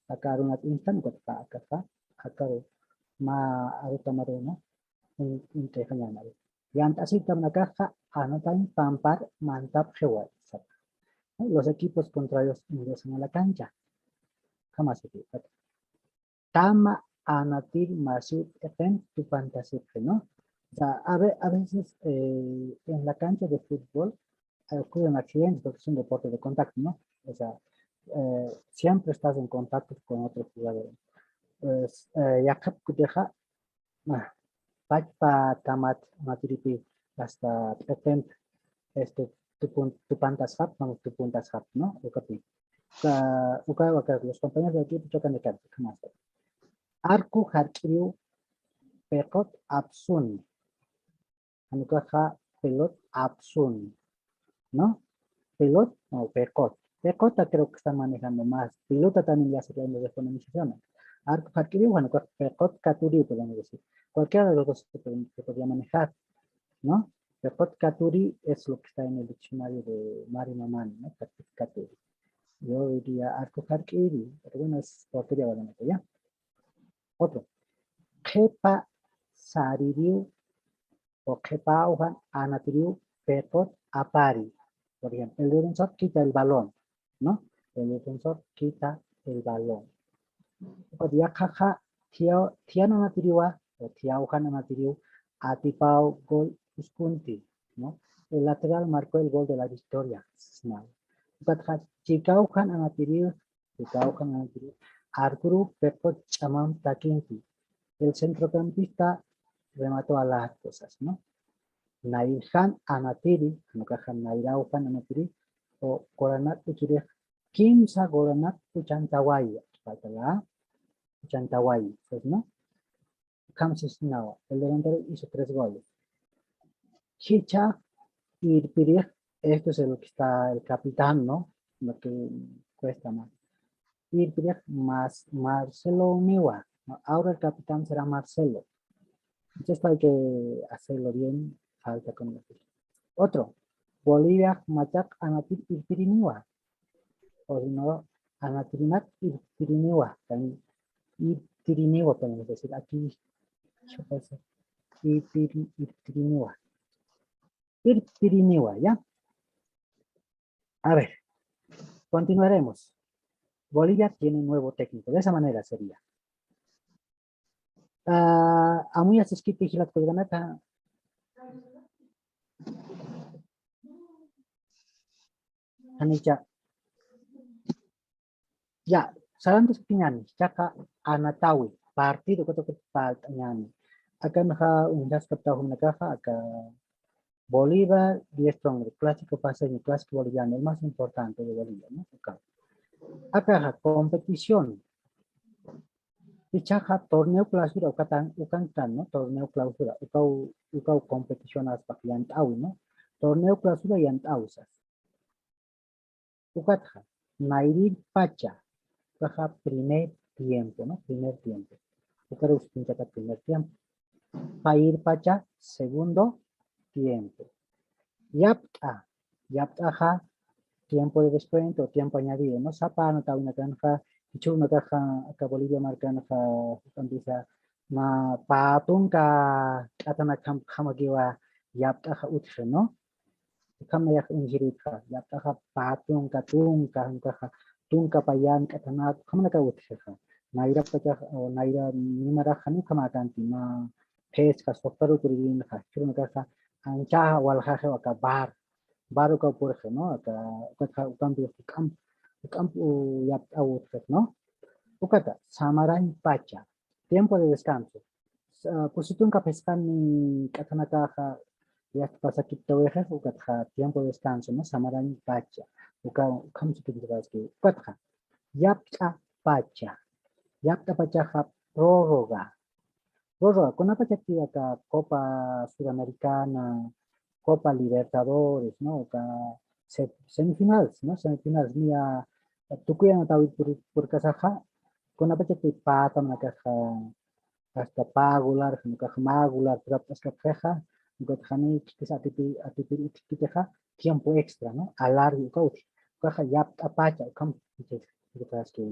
Aka arunat instan, aka, aka, aka, aka, ma, arutamaru, ¿no? In, inxañani. Yant'asir kamnakaxa, anotan pampar, mantap, jewal, sapa. ¿No? Los equipos contrarios ingresan a la cancha. Jamás se pierde. Tama anatir masiw p'iqin tupantasipxi, ¿no? O sea, a ve-, a veces, eh, en la cancha de fútbol, eh, ocurren accidentes porque es un deporte de contacto, ¿no? O sea, eh, siempre estás en contacto con otro jugador. Pues, eh, yaqhap kutixa, ah, pachpa tamat matiripi hasta p'iqin, este, tupun-, tupantasxap, vamos, tupuntasxap, ¿no? Ukapi. Uka, uka, uka, los compañeros del equipo chocan de cara, jamás. Arco jark'iriw piqut apsuni. Jano ukaxa pelot apsuni, ¿no? Pelot, no, piqut. Piquta creo que están manejando más. Pelota también ya se puede de fonemización. Arco jark'iriw, jano ukax piqut katuriw podemos decir. Cualquiera de los dos se puede, se podría manejar, ¿no? Piqut katuri es lo que está en el diccionario de Mari Mamani, ¿no? Piqut katuri. Yo diría arco jark'iri, pero bueno, es portería, obviamente, ¿ya? Otro. Qhipa saririw o qhipa awjan anatiriw piqut apari. Por ejemplo, el defensor quita el balón, ¿no? El defensor quita el balón. Ukat yaqhaxa, thia, thiyan anatiriwa o thiya awjan anatiriw atipaw gol uskunti, ¿no? El lateral marcó el gol de la victoria. Ukatxa, chika awjan anatiriw, chika awjan anatiriw arcoruw piqut ch'amamp takinti. El centrocampista remató al arco, sas, ¿no? Nayrjan anatiri, jano ukaxa nayra awjan anatiri, o goranat uchirix kimsa goranat uchantawayi, falta la uchantawayi, pues, ¿no? Ukham sisnawa, el delantero hizo tres goles. Jichha irpirix, esto es el que está el capitán, ¿no? Lo que cuesta más. Irpirix más Marcelo Miwa, ¿no? Ahora el capitán será Marcelo. Entonces esto hay que hacerlo bien, falta con el otro. Bolivia machaq anatir irpiriniwa. O si no, anatirinak irpiriniwa. También irpiriniwa podemos decir. Aquí, ¿qué pasa? Irpiri-, irpiriniwa. Irpiriniwa, ¿ya? A ver, continuaremos. Bolivia tiene nuevo técnico. De esa manera sería. Ah, amuyasiskiti jilat kullkanaka. Janicha. Ya, sarantaskiñäni, jichhaxa anatawi, partido ukat ukat parlt'añäni. Akanxa uñjaskapxta jumnakaxa, aka Bolívar, Diez Strongest, clásico paceño, clásico boliviano, el más importante de Bolivia, ¿no? Uka. Akaxa competición. Jichhaxa torneo clausura, ukatan, ukantan, ¿no? Torneo clausura, ukaw, ukaw competición aspax yant'awi, ¿no? Torneo clausura yant'awi sas. Ukatxa, nayrir pacha, ukaxa primer tiempo, ¿no? Primer tiempo. Ukaruw sutintata primer tiempo. Payir pacha, segundo tiempo. Yapt'a, yapt'axa, tiempo de descuento, tiempo añadido, ¿no? Sapa anatawinakanxa, jichhürunakaxa, aka Bolivia markanxa, juk'ampisa, mä pä tunka k'athanakjamakiwa yapt'axa utji, ¿no? Ukham nayax uñjirïtxa, yapt'axa pä tunka, tunka, tunka pä yän k'athanak, ukhamanakaw utjixa. Nayra pachax, o nayra mimarax jani ukhamäkanti, mä pesca, suxtaruw puririnxa, jichhürunakaxa, anchaxa waljaxiw aka bar, bar ukaw purxi, ¿no? Aka, ukatxa ukampi juk'amp, juk'amp u yapt'aw utjix, ¿no? Ukata, samarañ pacha, tiempo de descanso. Sa-, pusi tunka phisqani k'athanakaxa, yasta pasakiptawixix, ukatxa tiempo de descanso, ¿no? Samarañ pacha, uka, ukham sukiptawixi, ukatxa, yapt'a pacha, yapt'a pachaxa prórroga, prórroga, kunapachati aka Copa Sudamericana, Copa Libertadores, ¿no? Uka se-, semifinales, ¿no? Semifinales, niya tukuy anatawir pur-, purkasaxa, kunapachati pä tamanakaxa, hasta pä golar, ukaxa mä golar purapt'askapxixa, ukatxa jani ch'ikis atipi-, atipir utjkitixa, tiempo extra, ¿no? Alargue, uka utji, ukaxa yapt'a pacha, ukham,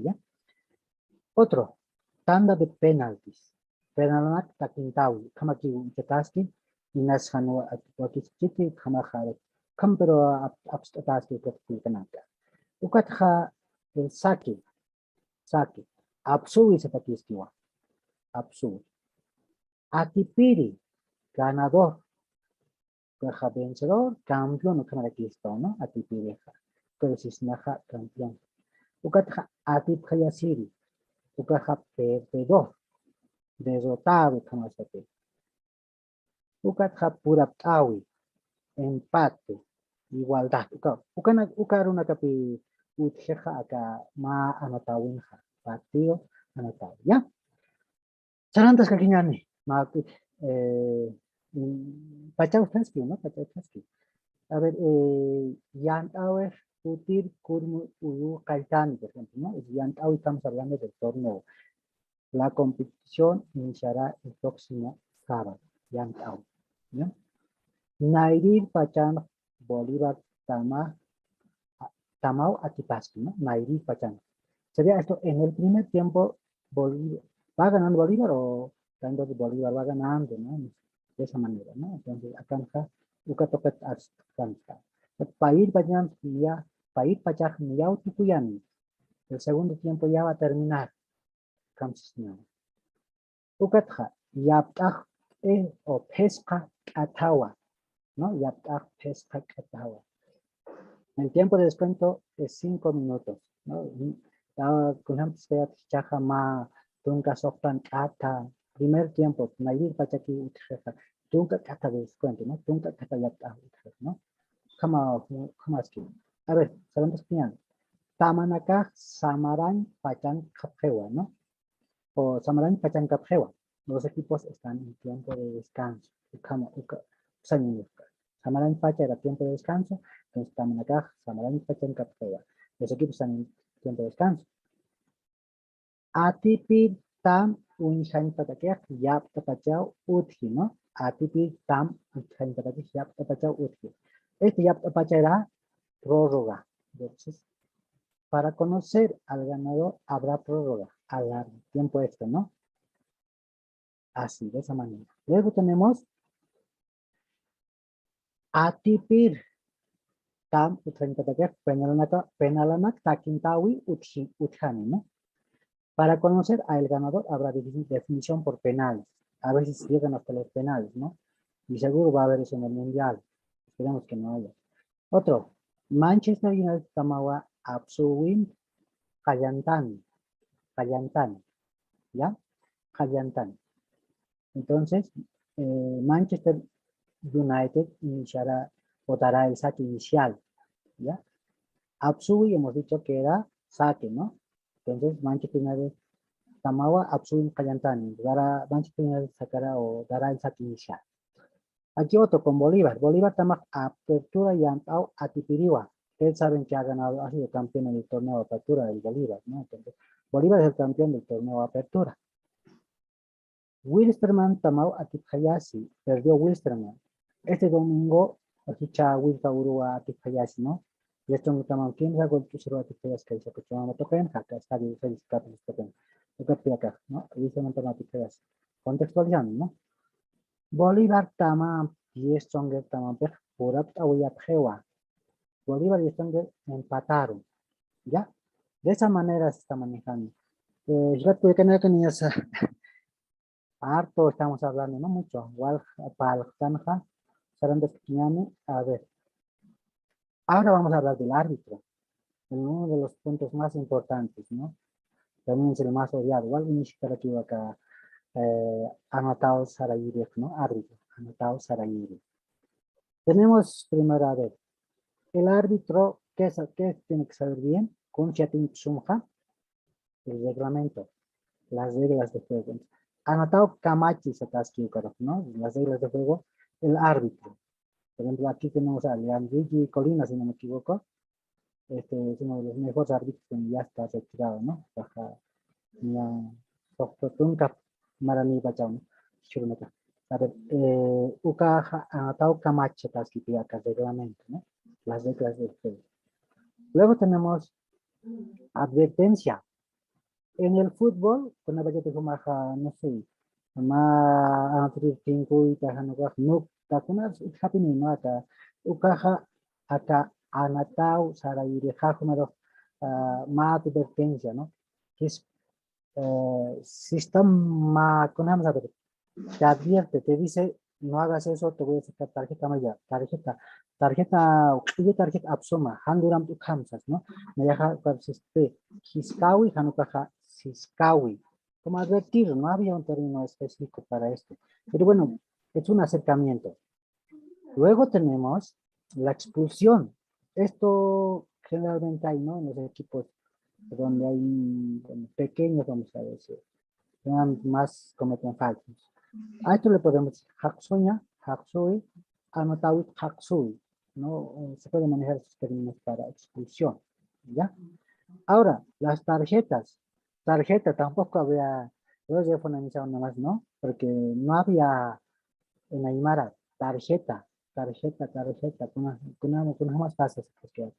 ¿ya? Otro, tanda de penaltis. Penalanak takintawi, ukhamakiw uñchataski, inas jan wa-, wakiskiti, ukhamaxa, ukham pero ap-, apst'ataski ukat kullkanaka. Ukatxa, el saque, saque, apsuwi satakiskiwa, apsuwi. Atipiri, ganador, ukaxa vencedor, campeón, ukhamarakistu, ¿no? Atipirixa. Pero sisnaxa campeón. Ukatxa atipxayasiri, ukaxa perdedor, derrotado, ukhamasati. Ukatxa purapt'awi, empate, igualdad. Uka, ukana-, uka arunakapi utjixa aka mä anatawinxa, partido anatawi, ¿ya? Sarantaskakiñäni, mä, eh, mm, pachaw utjaski, ¿no? Pachaw utjaski. A ver, eh, yant'äwix utir kurmu uyu qalltani, por ejemplo, ¿no? Yant'äwi, estamos hablando del torneo. La competición iniciará el próximo sábado. Yant'äwi, ¿no? Nayrir pachan Bolívar tama, tamaw atipaski, ¿no? Nayrir pachan. Sería esto, en el primer tiempo, Bolívar, ¿va ganando Bolívar o entonces Bolívar va ganando, ¿no? De esa manera, ¿no? Entonces, akanxa, uka tuqit askanta. Payir pachan, ya, payir pachak, ya, utukuyani. El segundo tiempo ya va a terminar. Ukham sisna. Ukatxa, yapt'ax, eh, o phisqa k'athawa, ¿no? Yapt'ax phisqa k'athawa. El tiempo de descuento es cinco minutos, ¿no? Y, ah, kunjamtix jichhaxa mä tunka suxtan k'atha, primer tiempo, nayrir pachaki utjixa, tunka k'atha de descuento, ¿no? Tunka k'atha yapt'ax utjixa, ¿no? Ukhama, ukhamaski. A ver, sarantaskakiñäni. Tamanakax samarañ pachankapxiwa, ¿no? O samarañ pachankapxiwa. Los equipos están en tiempo de descanso. Ukhama, uka, saña, samarañ pacha era tiempo de descanso, entonces tamanakax samarañ pachankapxiwa. Los equipos están en tiempo de descanso. Atipir tam uñjañpatakix yapt'a pachaw utji, ¿no? Atipir tam uñjañpatakix yapt'a pachaw utji. Este yapt'a pacha era prórroga. Entonces, para conocer al ganador habrá prórroga, alargue, tiempo extra, ¿no? Así, de esa manera. Luego tenemos atipir tam utjañpatakix penalanaka, penalanak takintawi utji-, utjani, ¿no? Para conocer al ganador habrá difícil definición por penales. A veces llegan hasta los penales, ¿no? Y seguro va a haber eso en el Mundial. Esperemos que no haya. Otro, Manchester United tamawa apsuwin qallantani, qallantani, ¿ya? Qallantani. Entonces, eh, Manchester United iniciará o dará el saque inicial, ¿ya? Apsuwi hemos dicho que era saque, ¿no? Entonces, Manchester United tamawa apsuwin qallantani, dará, Manchester United sacará o dará el saque inicial. Aquí otro con Bolívar. Bolívar tamax apertura yant'aw atipiriwa. Ustedes saben que ha ganado, ha sido campeón en el torneo apertura del Bolívar, ¿no? Entonces, Bolívar es el campeón del torneo apertura. Wilstermanp tamaw atipxayasi, perdió Wilstermanp. Este domingo, jichha Wilka uruwa atipxayasi, ¿no? Y esto no tamaw kimsa gol ch'usiruw atipxayasi kaysa Cochabamba tuqinxa, aka estadio Félix Capriles tuqinxa. Ukat pï akax, ¿no? Wilstermanp tamaw atipxayasi. Contextualizando, ¿no? Bolívar tama, y Stronger tamampix purapt'awiyapxiwa. Bolívar y Stronger empataron. ¿Ya? De esa manera se está manejando. Eh, jilat kullakanaka, niñas, harto estamos hablando, ¿no? Mucho. Walja, parlxtanxa, Arandas Quiñani, a ver. Ahora vamos a hablar del árbitro, en uno de los puntos más importantes, ¿no? También es el más odiado. Igual ni siquiera que acá, eh, anotado Sarayiri, ¿no? Árbitro, anotado Sarayiri. Tenemos primero, a ver, el árbitro, ¿qué, sa- qué tiene que saber bien? ¿Cómo se tiene que sumar? El reglamento, las reglas de juego. Anotado Camachi se atasca, ¿no? Las reglas de juego, el árbitro. Por ejemplo, aquí tenemos a Leandro Luigi Colina, si no me equivoco. Este es uno de los mejores árbitros que ya está retirado, ¿no? Baja, ya, Soxtotunca, Marani Bachao, ¿no? Churumeta. A ver, eh, ukaxa, anotado Camachi, está escrito acá, reglamento, ¿no? Las reglas del juego. Luego tenemos advertencia. En el fútbol, kuna bachate jumaxa, no sé, ma, anotrir tinkuyta, janukax, nuk, takunas, utjapini, ¿no? Acá, ukaxa, aka anataw sarayirixa, jumado, ah, ma advertencia, ¿no? Es, eh, sistema, ¿cómo se llama? Te advierte, te dice, "No hagas eso, te voy a sacar tarjeta amarilla, tarjeta, tarjeta, q'illu tarjeta apsuma, jan luramp ukham sas", ¿no? Nayaxa, pues, este, jiskawi, janukaxa, siskawi. Como advertir, no había un término específico para esto. Pero bueno, es un acercamiento. Luego tenemos la expulsión. Esto generalmente hay, ¿no? En los equipos donde hay, bueno, pequeños, vamos a decir, que más cometen faltas. A esto le podemos jaqsuña, jaqsui, anotawit jaqsui, ¿no? Eh, se puede manejar esos términos para expulsión, ¿ya? Ahora, las tarjetas. Tarjeta, tampoco había, yo ya fue una misa nomás, ¿no? Porque no había en aymara, tarjeta, tarjeta, tarjeta, kuna, kuna, kuna más fácil, porque,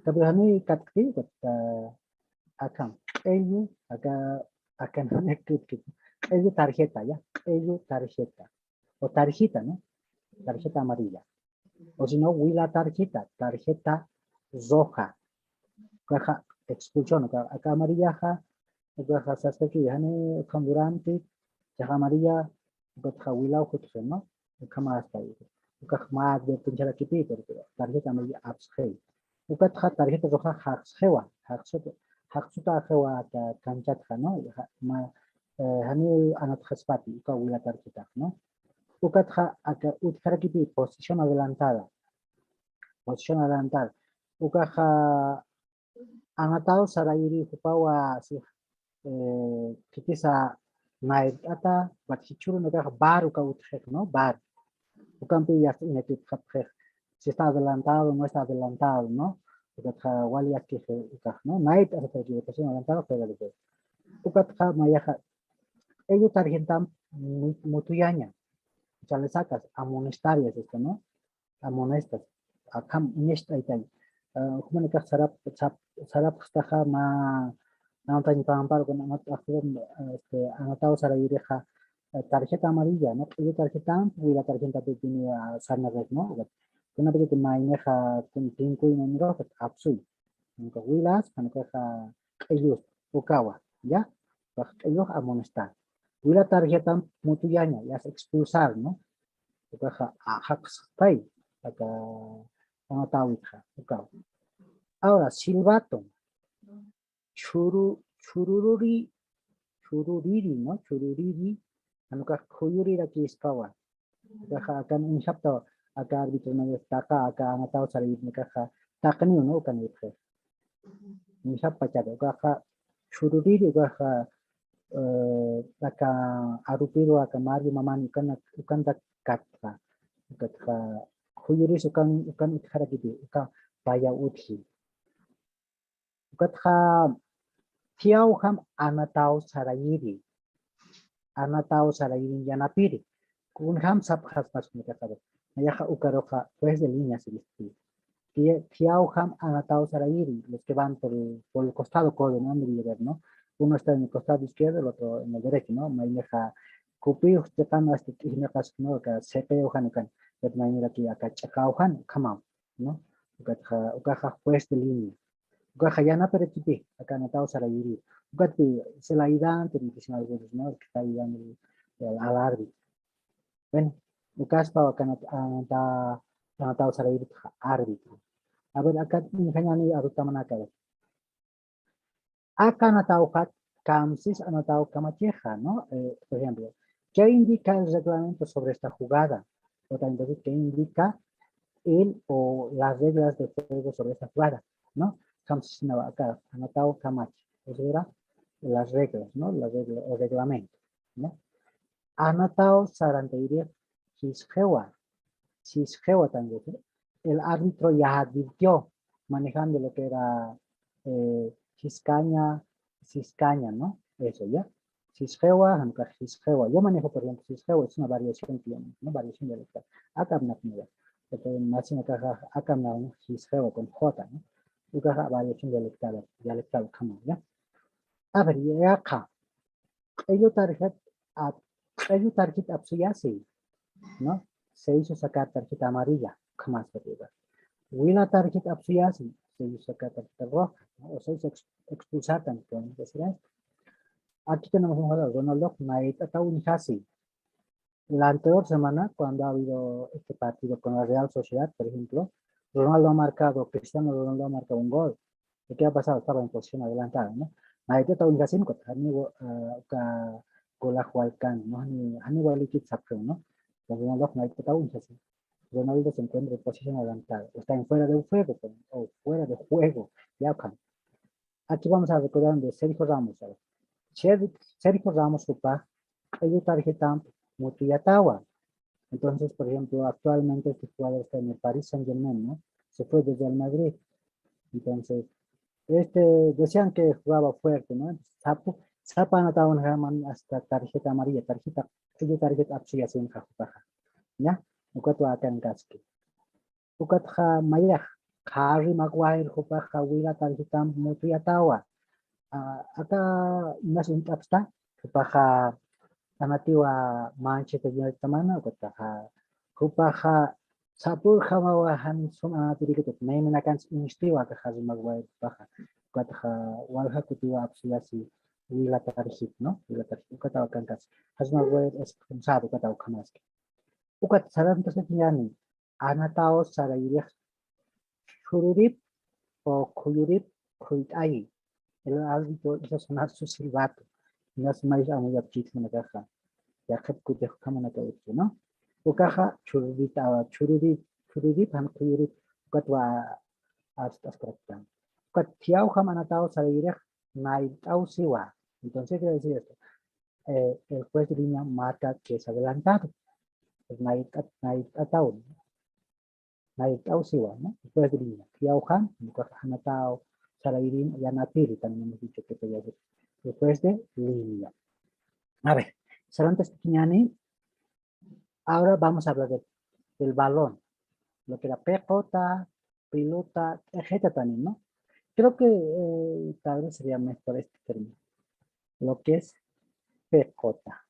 pero a mí, kat-, kat-, ah, acá, ello, acá, acá no me critico. Ello tarjeta, ¿ya? Ello tarjeta. O tarjeta, ¿no? Tarjeta amarilla. O si no, wila tarjeta, tarjeta roja. Ukaxa expulsión, uka, aka amarillaxa, ukaxa sasaki, jani, ukham durante, chaxa amarilla, ukatxa wilaw jutxi, ¿no? Ukhama hasta ahí. Ukax ma advertenciarakiti, pero tarjeta amarilla apsxi. Ukatxa tarjeta roja jaqsxiwa, jaqsuta, jaqsuta axiwa aka kanchatxa, ¿no? Ja-, ma, eh, jani anotxaspati, uka wila tarjeta, ¿no? Ukatxa aka utjarakiti posición adelantada. Posición adelantada. Ukaxa anotado sarayiri jupawa, si, eh, khitisa nayrt'ata, ukat jichhürunakax bar uka utjix, ¿no? Bar. Ukampi ya está, iñakipxapxix. Si está adelantado, no está adelantado, ¿no? Ukatxa wali yaskix ukax, ¿no? Nayrt'ata, equivocación adelantada, fuera de juego. Ukatxa mayaxa, ello tarjetam mu-, mutuyaña. O sea, le sacas, amonestar, ya es esto, ¿no? Amonestas. Akham, uñacht'aytay. Ah, jumanakax sarap, sap-, sarapxtaxa ma, antañ pampar con anot-, este, anotado sarayirixa, eh, tarjeta amarilla, ¿no? Q'illu tarjetamp, wila tarjeta pipini, ah, sarnarrek, ¿no? Kuna pipini maynixa, kun tinkuy maynixa, apsuy. Nunca wilas, nunca q'illus, ukawa, ¿ya? Ukax q'illux amonestar. Wila tarjetamp mutuyaña, ya es expulsar, ¿no? Ukaxa, a, jaqsxtay, aka, anotawitxa, ukawa. Ahora, silbato. Churu, churururi, chururiri, ¿no? Chururiri, jan ukax khuyurirakispawa. Ukaxa akan uñjapta, aka árbitro, ¿no? Taqa, aka anotado sarayirnakaxa taqniw, ¿no? Ukan utjix. Uñjapachata, ukaxa chururiri, ukaxa, eh, aka arupiru, aka Mario Mamani, ukan, ukanta katxa. Ukatxa, khuyuris ukan, ukan utjarakiti, uka paya utji. Ukatxa, thiyawjam anotado sarayiri. Anotado sarayiri yanapiri. Kunjam sapxaspas kunjam. Nayaxa ukaruxa juez de línea se dice. Thi-, thiyawjam anotado sarayiri, los que van por, por el costado codo, ¿no? Donde debe ver, ¿no? Uno está en el costado izquierdo, el otro en el derecho, ¿no? Maynixa kupiw chiqan hasta t'ijniqas, ¿no? Aka siqiw jan ukan. Pero mayniraki aka ch'aqaw jan, ukhamaw, ¿no? Ukatxa, ukaxa juez de línea. Ukaxa yanaparakipi, aka anotado sarayiri. Ukatpi, es el ayudante, ¿no? Que está ayudando al, al árbitro. Bueno, Ukaspa akan anata, anataw sarayirïtxa árbitro. A ver, akat uñjañäni arutamanaka. Aka anatawjat kamsis anataw kamachixa, ¿no? Eh, por ejemplo, ¿qué indica el reglamento sobre esta jugada? O también puede decir, ¿qué indica el o las reglas de juego sobre esta jugada? ¿No? Kamsis aka anataw kamachi. Eso era las reglas, ¿no? Las reglas, el reglamento, ¿no? Anataw sarantayirix sisxiwa, sisxiwa también. El árbitro ya advirtió, manejando lo que era, eh, siscaña, siscaña, ¿no? Eso, ¿ya? Sisxiwa, jan ukax sisxiwa. Yo manejo, por ejemplo, sisxiwa, es una variación que llaman, ¿no? Variación dialectal. Akamnak, mira. Entonces, más en acá, akamnak, ¿no? Sisxiwa con J, ¿no? Ukaxa variación dialectal, dialectal, ¿cómo, ya? A ver, ya acá. Q'illu tarjeta, a-, q'illu tarjeta apsuyasi, ¿no? Se hizo sacar tarjeta amarilla, jamás perdido. Wila tarjeta apsuyasi, se hizo sacar tarjeta roja, ¿no? O se hizo ex-, expulsar también, podemos decir esto. Aquí tenemos un jugador, Ronaldo, mayt'ataw uñjasi. La anterior semana, cuando ha habido este partido con la Real Sociedad, por ejemplo, Ronaldo ha marcado, Cristiano Ronaldo ha marcado un gol. ¿Y qué ha pasado? Estaba en posición adelantada, ¿no? Mayt'ataw uñjasin, ukat janiw, ah, uka golax walkän, ¿no? Jani, janiw walikit sapxiw, ¿no? Entonces, Ronaldo mayt'ataw uñjasin. Ronaldo se encuentra en posición adelantada, o está en fuera de juego, pues, o fuera de juego, ya, ukan. Aquí vamos a recordar de Sergio Ramos, ¿sabes? Ser-, Sergio Ramos, jupax, q'illu tarjetamp mutuyatawa. Entonces, por ejemplo, actualmente este jugador está en el Paris Saint-Germain, ¿no? Se fue desde el Madrid. Entonces, este, decían que jugaba fuerte, ¿no? Sapu, sapa anataw uñjaman hasta tarjeta amarilla, tarjeta, q'illu tarjeta apsuyasinxa jupaxa. ¿Ya? Ukatwa akankaski. Ukatxa mayax, Harry Maguire jupaxa wila tarjetamp mutuyatawa. Ah, aka inas uñt'apxta, jupaxa anatiwa Manchester United tamana, ukatxa jupaxa sapürjamawa jan sum anatirïkit, mayminakans uñstiwa aka Harry Maguire jupaxa, ukatxa walja kutiwa apsuyasi wila tarjeta, ¿no? Wila tarjeta, ukataw akankas. Harry Maguire expulsado, ukataw ukhamaski. Ukat sarantaskatiñäni, anataw sarayirix chhururip o khuyurip khuyt'ayi. El árbitro hizo sonar su silbato. Inas mayis amuyapchit jumanakaxa. Yaqhip kutix ukhamanaka utji, ¿no? Ukaxa chhururip, chhururip, chhururip jan khuyurip, ukatwa arst'askaraktan. Ukat thiyawjam anataw sarayirix nayrt'aw siwa. Entonces, ¿qué quiere decir esto? Eh, el juez de línea marca que es adelantado. Pues, nayrt'at-, nayrt'ataw, nayrt'aw siwa, ¿no? El juez de línea. Thiyawjam, ukax anataw sarayirin, yanapiri, también hemos dicho que podía ser el juez de línea. A ver, sarantaskatiñäni, ahora vamos a hablar de, del balón. Lo que era peqota, pelota, q'ejeta también, ¿no? Creo que, eh, tal vez sería mejor este término. Lo que es peqota.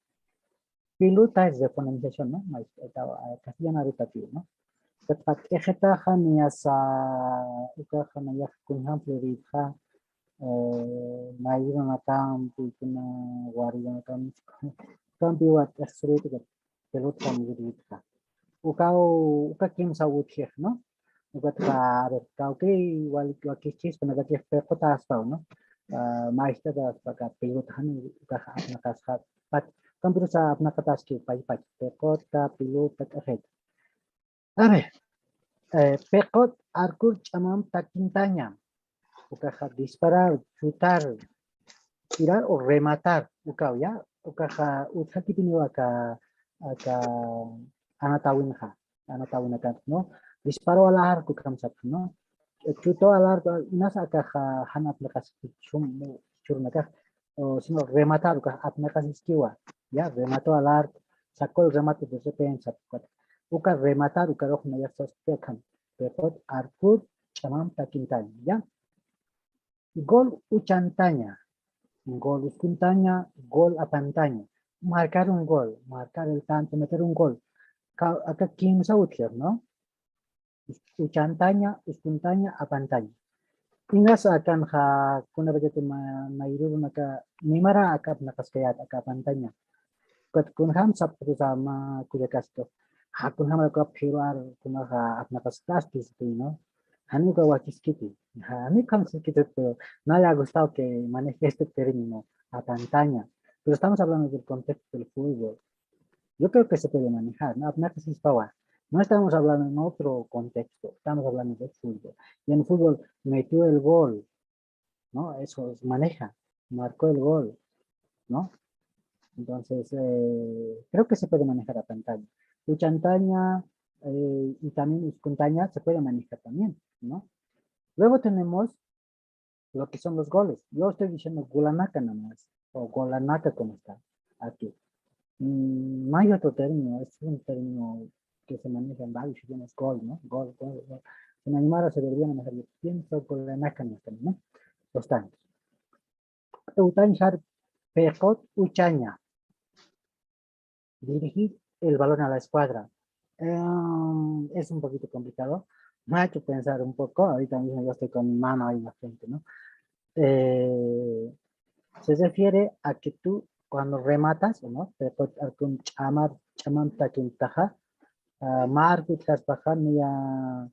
Pelota es de fonomización, ¿no? Maestra, estaba, eh, castellano rotativo, ¿no? Ukat q'ejetaxa niyasa, ukaxa nayax kunjam florida, eh, mayrurunakampi, kuna warirunakampi, kampiwa q'ejsirït, ukat pelota mayrurunakampi. Ukaw, uka kimsaw utjix, ¿no? Ukatxa, a ver, kawkïr wal-, wakichis, kuna wakix peqota aspaw, ¿no? Ah, maestra, aka pelota jani, ukaxa apnaqasxa, pat, kampirusa apnaqataski, pach, pach, peqota, pelota, q'ejeta. A ver, eh, peqot arkur ch'amamp takintaña. Ukaxa disparar, chutar, tirar o rematar, ukaw, ¿ya? Ukaxa utjakipiniwa aka, aka anatawinxa, anatawinakamp, ¿no? Disparo al arco, ukham sapxi, ¿no? Chuto al arco, inas akaxa jan apnaqaski chhurunakax, o sino rematar, ukax apnaqasiskiwa, ¿ya? Remató al arco, sacó el remate de repente, sapxi, uka rematar, ukarux nayax saspi akham, peqot arkur ch'amamp takintaña, ¿ya? Gol uchantaña, gol uskuntaña, gol apantaña. Marcar un gol, marcar el tanto, meter un gol. Ka-, aka kimsa utjir, ¿no? Uchantaña, uskuntaña, apantaña. Inas akanxa, kuna vechat ma-, mayrurunaka, mimara aka apnaqaskayät, aka apantaña. Ukat kunjam sapxtusa mä kullakaskix. Hakun jamara kura pero ar kuna ja apnaqas clases, ¿no? Jani uka wakiskiti. Jani ukham siskiti, pero no le ha gustado que maneje este término apantaña. Pero estamos hablando del contexto del fútbol. Yo creo que se puede manejar, ¿no? Apnaqas ispawa. No estamos hablando en otro contexto, estamos hablando del fútbol. Y en fútbol metió el gol, ¿no? Eso es maneja, marcó el gol, ¿no? Entonces, eh, creo que se puede manejar apantaña. Uchantaña, eh, y también uskuntaña se puede manejar también, ¿no? Luego tenemos lo que son los goles. Yo estoy diciendo golanaka nada más, o golanaka como está aquí. Mm, no hay otro término, es un término que se maneja en varios idiomas, gol, ¿no? Gol, gol, gol. En aymara se debería manejar, yo pienso, golanaka, ¿no? Los tantos. Utañjar pekot uchaña. Dirigir el balón a la escuadra. Em, es un poquito complicado. Me ha hecho pensar un poco. Ahorita mismo yo estoy con mi mano ahí en la frente, ¿no? Eh, se refiere a que tú, cuando rematas, ¿no? Te puede dar un chamar, chamam taquintaja, ah, marco y tras bajar, mira,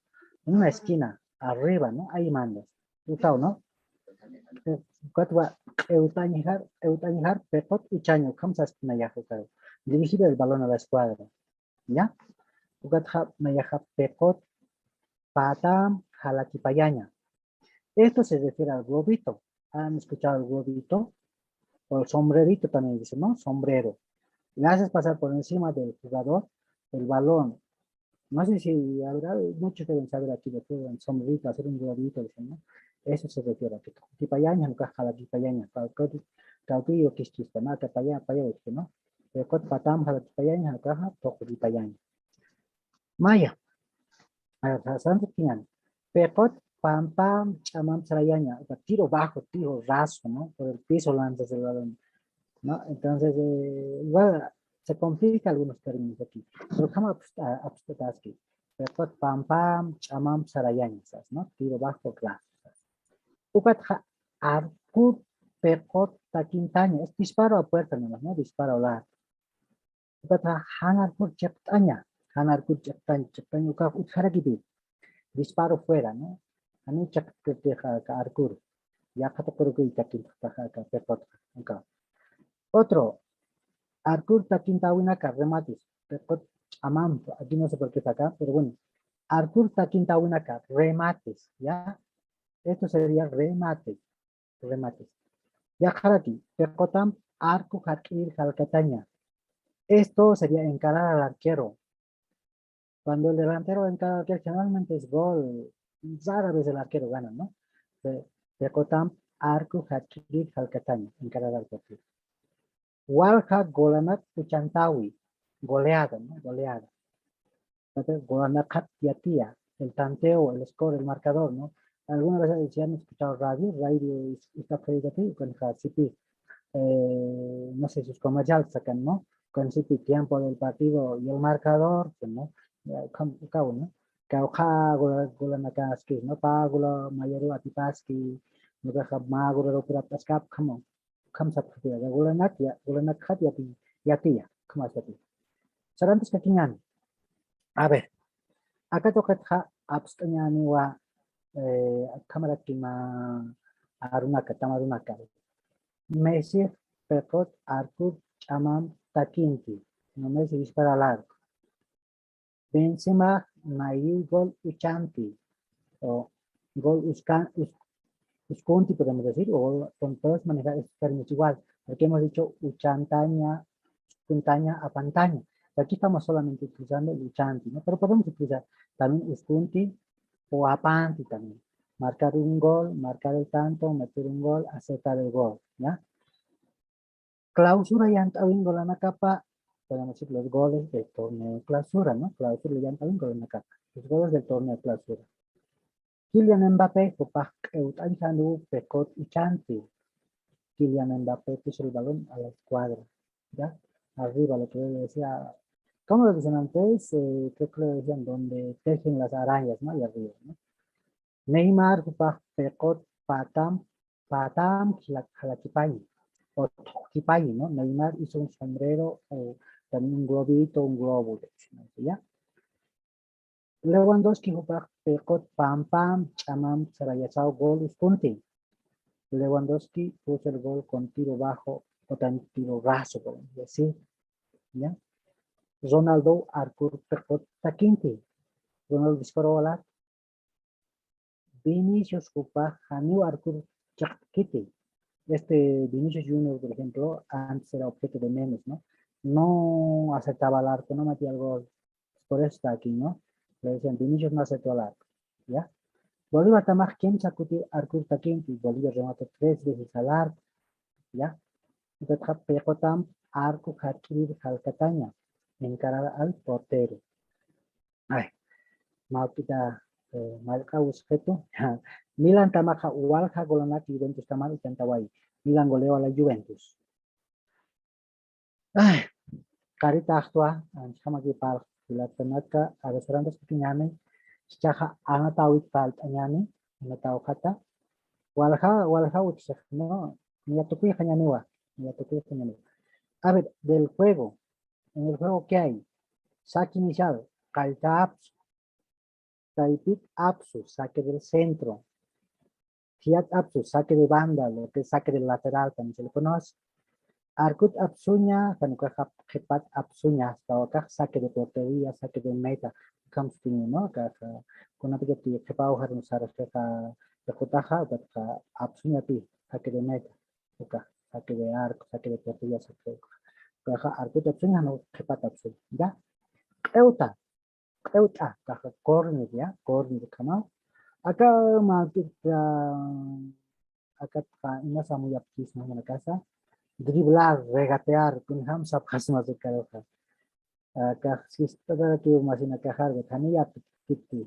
en una esquina, arriba, ¿no? Ahí mandas. Ukaw, ¿no? Ukat wa, eutañjar, eutañjar, pekot uchaña, ukham sasknayax ukaru. Dirigir el balón a la escuadra. ¿Ya? Ukat ja, nayaxa pekot patam jalakipayaña. Esto se refiere al globito. ¿Han escuchado el globito? O el sombrerito también dice, ¿no? Sombrero. Le haces pasar por encima del jugador el balón. No sé si habrá, muchos deben saber aquí de fútbol, el sombrerito, hacer un globito, dicen, ¿no? Eso se refiere a que toqokipayaña, ¿no? Jalakipayaña, cauti, cauti, yo que es chiste, ¿no? Que paya, paya, ¿no? Pekot patam jalakipayaña, ¿no? Toqokipayaña. Maya. A ver, Santa Piñan. Pekot pam pam chamam sarayaña. O sea, tiro bajo, tiro raso, ¿no? Por el piso lanzas el balón, ¿no? Entonces, eh, igual se complica algunos términos aquí. Pero ¿cómo abstataski? Pekot pam pam chamam sarayaña, ¿no? Tiro bajo, raso. Ukat ja arkur pekot takintaña. Es disparo a puerta nomás, ¿no? Disparo largo. Ukatxa jan arkur chiqt'aña, jan arkur chiqt'aña, chiqt'aña ukax utjarakiti. Disparo fuera, ¿no? Jani chiqtkirtix aka arkur. Yaqha tuqurukuy takintaxa aka pekotxa, ukaw. Otro, arkur takintäwinaka, remates. Pekot ch'amamp, aquí no sé por qué está acá, pero bueno. Arkur takintäwinaka, remates, ¿ya? Esto sería remate. Remates. Yaqharaki, peqotamp arku jatk'ir jalkataña. Esto sería encarar al arquero. Cuando el delantero encara al arquero, generalmente es gol. Rara vez el arquero gana, ¿no? Pe-, peqotamp arku jatk'ir jalkataña, encarar al portero. Walja golanak uchantawi, goleada, ¿no? Goleada. Entonces, golanakxat yatiya, el tanteo, el score, el marcador, ¿no? Alguna vez si han escuchado radio, radio is-, está predicativo, con Sipi, eh, no sé, sus comerciales sacan, ¿no? Con Sipi, tiempo del partido y el marcador, ¿no? Ya, cam-, cabo, ¿no? Cauja gola-, golanakaski, ¿no? Pa gola mayaru atipaski, no deja magura ro pura tascap, como. Ukham sapxatiya, gulanak ya, gulanak jat yati, yatiya, ukham sapxatiya. Sarantis kakiñäni. A ver, aka tuqitxa apst'añäniwa, eh, akhamaraki mä arunaka, tama arunaka. Mesix peqot arkur ch'amamp takinti, no, Messi dispara al arco. Benzema nayi gol uchanti, o gol uskan-, us-, uskunti, podemos decir, o gol, con todos manejar estos términos igual, porque hemos dicho uchantaña, uskuntaña, apantaña. Pero aquí estamos solamente utilizando el uchanti, ¿no? Pero podemos utilizar también uskunti o apanti también. Marcar un gol, marcar el tanto, meter un gol, acertar el gol, ¿ya? Clausura yant'awin golanakapa, podemos decir los goles del torneo clausura, ¿no? Clausura yant'awin golanakapa, los goles del torneo clausura. Kylian Mbappé, jupax q'ewt'añ janiw peqot uchanti. Kylian Mbappé puso el balón a la escuadra, ¿ya? Arriba, lo que le decía, ¿cómo lo dicen antes? Eh, creo que lo decían donde tejen las arañas, ¿no? Allá arriba, ¿no? Neymar, jupax peqot patam, patam jala-, jalakipayi, o thuqkipayi, ¿no? Neymar hizo un sombrero, eh, también un globito, un globo, ¿ya? Lewandowski jupax piqut pampamp ch'amamp sarayasaw gol uskunti. Lewandowski puso el gol con tiro bajo o también tiro raso, por ejemplo, ¿sí? ¿Ya? Ronaldo arkur piqut takinti. Ronaldo disparó a la Vinicius jupax janiw arkur chiqt'kiti. Este Vinicius Junior, por ejemplo, antes era objeto de memes, ¿no? No acertaba al arco, no metía el gol. Por eso está aquí, ¿no? Le decían, Vinicius no acertó al arco, ¿ya? Bolívar tamax kimsa kuti arkur takinti, Bolívar remató tres veces al arco, ¿ya? Entonces, piqutamp arco jark'irir jalkataña, encarar al portero. Ay, mawk'ita, eh, mallq'a usqitu. Milan tamaxa walja golanak Juventus tamar utantawayi. Milan goleó a la Juventus. Ay, qari taxtwa, anchxamaki parl jilatanaka, a restauranteskukiñani, chichaxa anatawit falt'añani, anatawjata. Walja, walja utjix, no, niya tukuyxañaniwa, niya tukuyxañaniwa. A ver, del juego, en el juego, ¿qué hay? Saque inicial, qallta apsu. Taypit apsu, saque del centro. Jiyat apsu, saque de banda, lo que es saque del lateral también se le conoce. Arkut apsuña, jan ukaxa qhipat apsuña, hasta ukax saque de portería, saque de meta, ukham sutini, ¿no? Akaxa, kunapachati qhipaw jarun sarxixa, piqutaxa, ukaxa apsuñapi, saque de meta. Ukax, saque de arco, saque de portería, saque de, ukaxa arkut apsuña, jan qhipat apsuña, ¿ya? Q'iwta, q'iwt'a, ukaxa corner, ¿ya? Corner ukhamaw. Aka mawk'ita, akatxa inas amuyapkisma, jan ukasa, driblar, regatear, kunjam sapxasma ukaruxa. Akax sist'atarakiw masinakaxarwa, janiw yapkiti,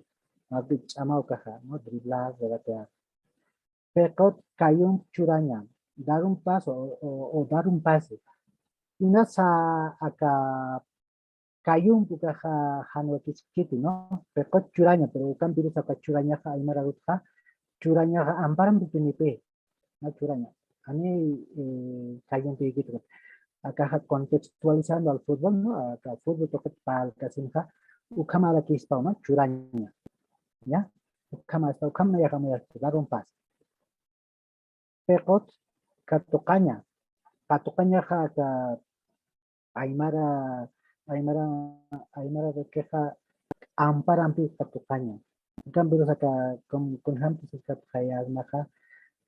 mawk'it ch'amaw ukaxa, ¿no? Driblar, regatear. Piqut kayump churaña, dar un paso o, o, o dar un pase. Inasa aka kayump ukaxa jan wakiskiti, ¿no? Piqut churaña, pero ukampirus aka churañaxa aymara arutxa, churañaxa amparampi pinipi, ¿no? Churaña. Jani, eh, kayumpi ikiti. Akaxa contextualizando al fútbol, ¿no? Aka fútbol tuqit parlkasinxa, ukhamarakispaw, ¿no? Churaña. ¿Ya? Ukham hasta ukham nayax amuyasti, dar un pase. Piqut katuqaña. Katuqañaxa aka aymara, aymara, aymara riqixa amparampi katuqaña. En cambio, o sea, ka-, kun, kunjamti siskat jayasmaxa,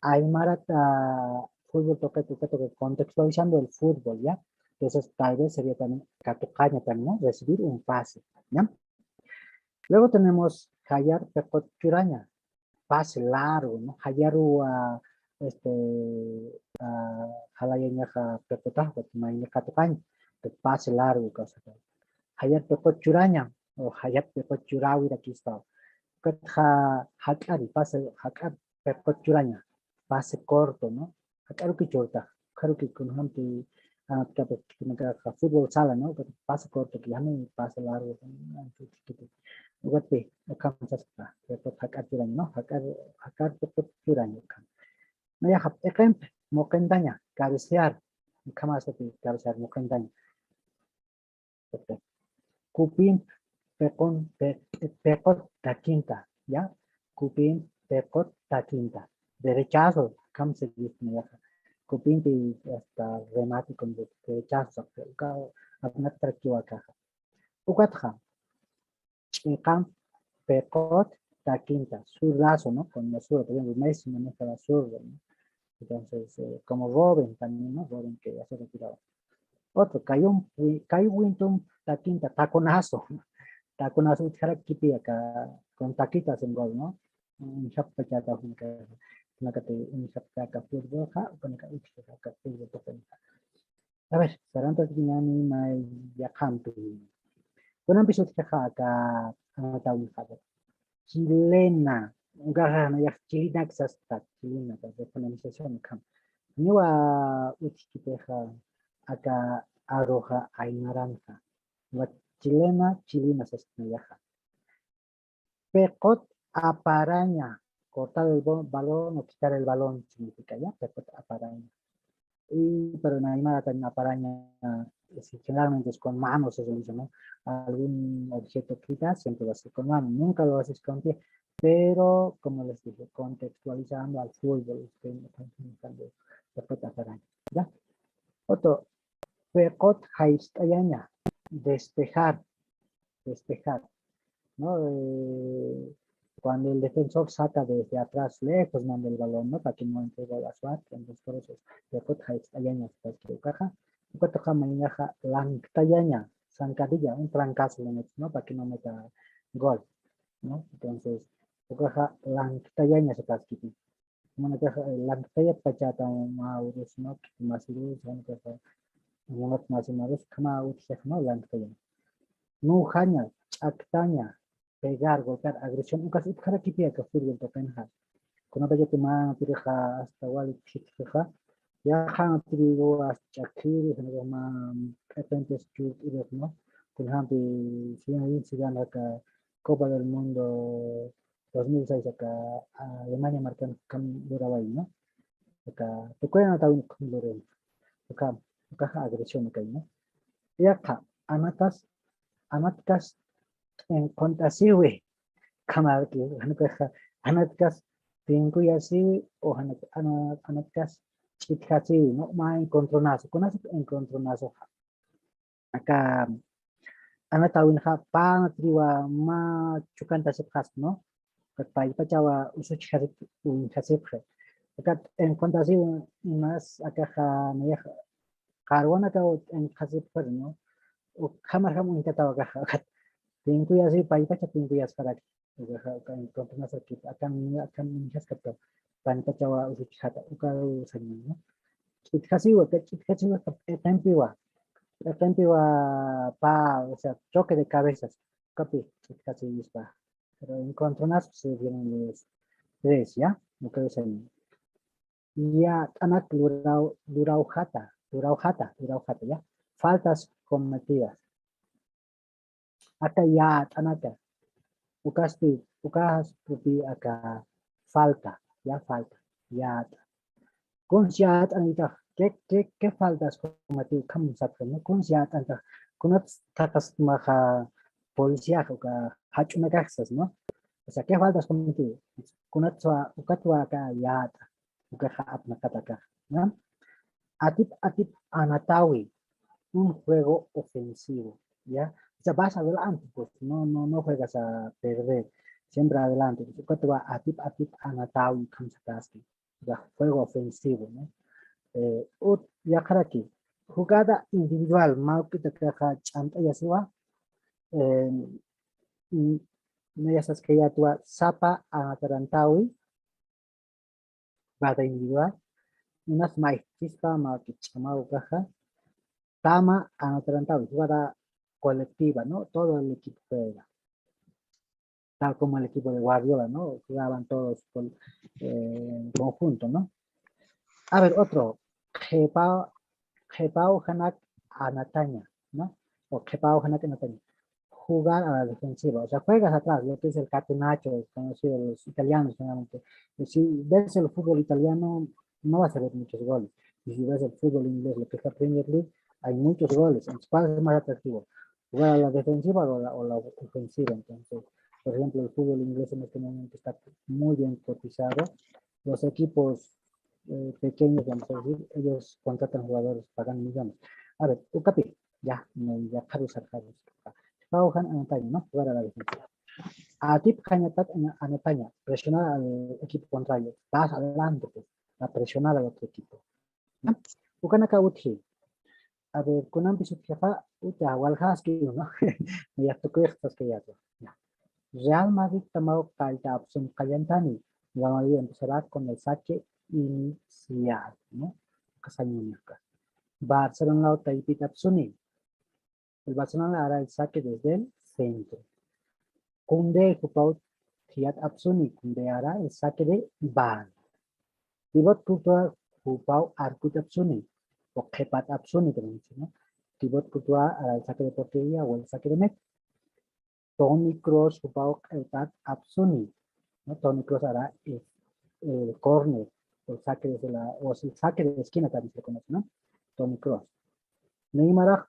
aymarata fútbol tuqit, tuqit, tuqit, contextualizando el fútbol, ¿ya? Entonces, tal vez sería también katuqaña también, ¿no? Recibir un pase, ¿ya? Luego tenemos jayar piqut churaña, pase largo, ¿no? Jayaruw, ah, este, ah, jalayañaxa piqutax, mayni katuqaña, pase largo, cosa que. Jayar piqut churaña, o jayar piqut churäwirakispaw. Ukatxa jak'ari, pase, jak'ar piqut churaña, pase corto, ¿no? Jak'aruki churtax, ukharuki kunjamti, ah, fútbol sala, ¿no? Pase corto, que jani pase largo, ¿no? Ukatpi, ukham saspa, piqut jak'ar churaña, ¿no? Jak'ar, jak'ar piqut churaña, ukham. Nayaxa p'iqimp muqintaña, cabecear, ukhamäsati cabecear muqintaña. Kupimp piqun, pi-, piqut takinta, ¿ya? Kupimp piqut takinta. Derechazo, ukham seguir, ¿no? Kupimpi hasta remate con de-, derechazo, uka apnat trakiwa akaxa. Ukatxa, ch'iqamp piqut takinta, zurdazo, ¿no? Con la zurda, por ejemplo, Messi maneja la zurda, ¿no? Entonces, eh, como Robben también, ¿no? Robben que hace retirado. Otro, kayum, wi-, kayum wintum takinta, taconazo. Taconazo utjarakipï aka, con taquitas en gol, ¿no? Uñjapachata, uñjapachata, uñjapachata fútbol, ja, upanaka utjaka fútbol, toca. A ver, sarantaskiñäni may yaqhampi. Kunampis utjaxa aka, aka, chilena. Ukaxa nayax chilinak sasta, chilena, la pronunciación ukham. Niwa utjkitixa aka aruxa aymaranxa. Wa chilena, chilena sasta nayaxa. Piqut aparaña, cortar el bo-, balón o quitar el balón significa, ¿ya? Piqut aparaña. Y, pero en aymara también aparaña, si generalmente es con mano, se realiza, ¿no? Algún objeto quita, siempre va a ser con mano. Nunca lo haces con pie. Pero, como les dije, contextualizando al fútbol, estoy utilizando la pelota araña, ¿ya? Otro, pekot jaist'ayaña, despejar, despejar, ¿no? Eh, cuando el defensor saca desde atrás lejos, manda el balón, ¿no? Para que no entregue a su arco, entonces por eso es pekot jaist'ayaña, pues, que ukaxa, ukatuxa maynaxa lanktayaña, zancadilla, un trancazo le metes, ¿no? Para que no meta gol, ¿no? Entonces, ukaxa lanktayaña sataskiti. Manakax, eh, lanktayat pachata mä urus, ¿no? Khitinasirus, manakax, munat masimarus, ukhama utjix, ¿no? Lanktaya. Nujaña, ch'aktaña, pegar, golpear, agresión, ukas utjarakipï aka fútbol tuqinxa. Kunapachatï mä tirixa hasta wali khitxixa, yaqha tiriru hasta ch'akiri, manakax mä q'ipintis churt'irix, ¿no? Kunjampi, si bien, si bien aka Copa del Mundo dos mil seis aka Alemania markan ukham luraway, ¿no? Aka tukuy anatawin ukham luraway. Ukham, ukaxa agresión ukayi, ¿no? Yaqha, anatas, anatkas t'inquntasiwi. Ukhamaraki, anatas, anatkas tinkuyasiwi o anat-, ana-, anatkas ch'itjasiwi, ¿no? Mä encontronazo, kunasat encontronazo. Aka anatawinxa pä anatriwa mä chukantasipxaspa, ¿no? Ukat paypachawa usuchjasip uñjasipxi. Ukat encontrasiw imas akaxa nayax qarwanakaw enqasipxir, ¿no? Ukhamarjam uñtataw akaxa. Ukat tinkuyasiw paypacha tinkuyasparaki. Ukaxa, uka encontronasakit, akan, akan uñjaskapta, paypachawa usuchjata, ukaru saña, ¿no? Ch'itjasiwa, aka ch'itjasiwa, p'iqimpiwa, p'iqimpiwa pä, o sea, choque de cabezas, ukapi ch'itjasiwispa. Pero encontronazo se vienen los tres, ¿ya? Ukaru saña. Yät'anak luraw-, lurawjata, lurawjata, lurawjata, ¿ya? Faltas cometidas. Aka yät'anaka. Ukasti, ukasti aka falta, ya falta, yät'a. Kunsa yät'anitax, ¿qué, qué, qué faltas cometí? Ukham sapxi, ¿no? Kunsa yät'anitax, kunats thaqhasmaxa policiax uka jach'unakax sas, ¿no? O sea, ¿qué faltas cometí? Kunatwa, ukatwa aka yät'a. Ukaxa apnaqatakax, ¿ya? Atip, atip anatawi, un juego ofensivo, ¿ya? O sea, vas adelante, pues, no, no, no juegas a perder, siempre adelante. Pues, ukatwa atip, atip anatawi, ukham sataski, ya, juego ofensivo, ¿no? Eh, ut-, yaqharaki, jugada individual, mä juk'itakaxa ch'amt'ayasiwa, eh, mm, nayax saskayätwa, sapa anatarantawi, jugada individual, unas mayjchispa, mä juk'it ch'amaw ukaxa, tama anatarantawi, jugada colectiva, ¿no? Todo el equipo juega. Tal como el equipo de Guardiola, ¿no? Jugaban todos con, eh, en conjunto, ¿no? A ver, otro. Qhipaw, qhipaw janak anataña, ¿no? O qhipaw janak anataña. Jugar a la defensiva. O sea, juegas atrás, lo que es el catenaccio, conocido de los italianos generalmente. Y si ves el fútbol italiano, no vas a ver muchos goles. Y si ves el fútbol inglés, lo que es la Premier League, hay muchos goles. Entonces, ¿cuál es más atractivo? ¿Jugar a la defensiva o la, o la ofensiva? Entonces, por ejemplo, el fútbol inglés en este momento está muy bien cotizado. Los equipos, eh, pequeños, vamos a decir, ellos contratan jugadores, pagan millones. A ver, ukapi, ya, no, ya, Carlos Arjales. Jugar a la defensiva. Atip jañatak ana-, anataña, presionar al equipo contrario. Vas adelante, pues, a presionar al otro equipo. ¿Ya? Ukanaka utji. A ver, kunampis utjixa, uta, waljaski, ¿no? Ya, tukuyxtaskayätwa. Ya. Real Madrid tamaw qallta apsun qallantani. Real Madrid empezará con el saque inicial, ¿no? Uka sañäni uka. Barcelona taypit apsuni. El Barcelona hará el saque desde el centro. Koundé jupaw thiyat apsuni, Koundé hará el saque de banda. Thibaut Courtois jupaw arkut apsuni, o qhipat apsuni, pero dice, ¿no? Thibaut Courtois hará el saque de portería o el saque de meta. Toni Kroos jupaw q'ewtat apsuni, ¿no? Toni Kroos hará el, el córner, o el saque desde la, o el saque de esquina también se le conoce, ¿no? Toni Kroos. Neymar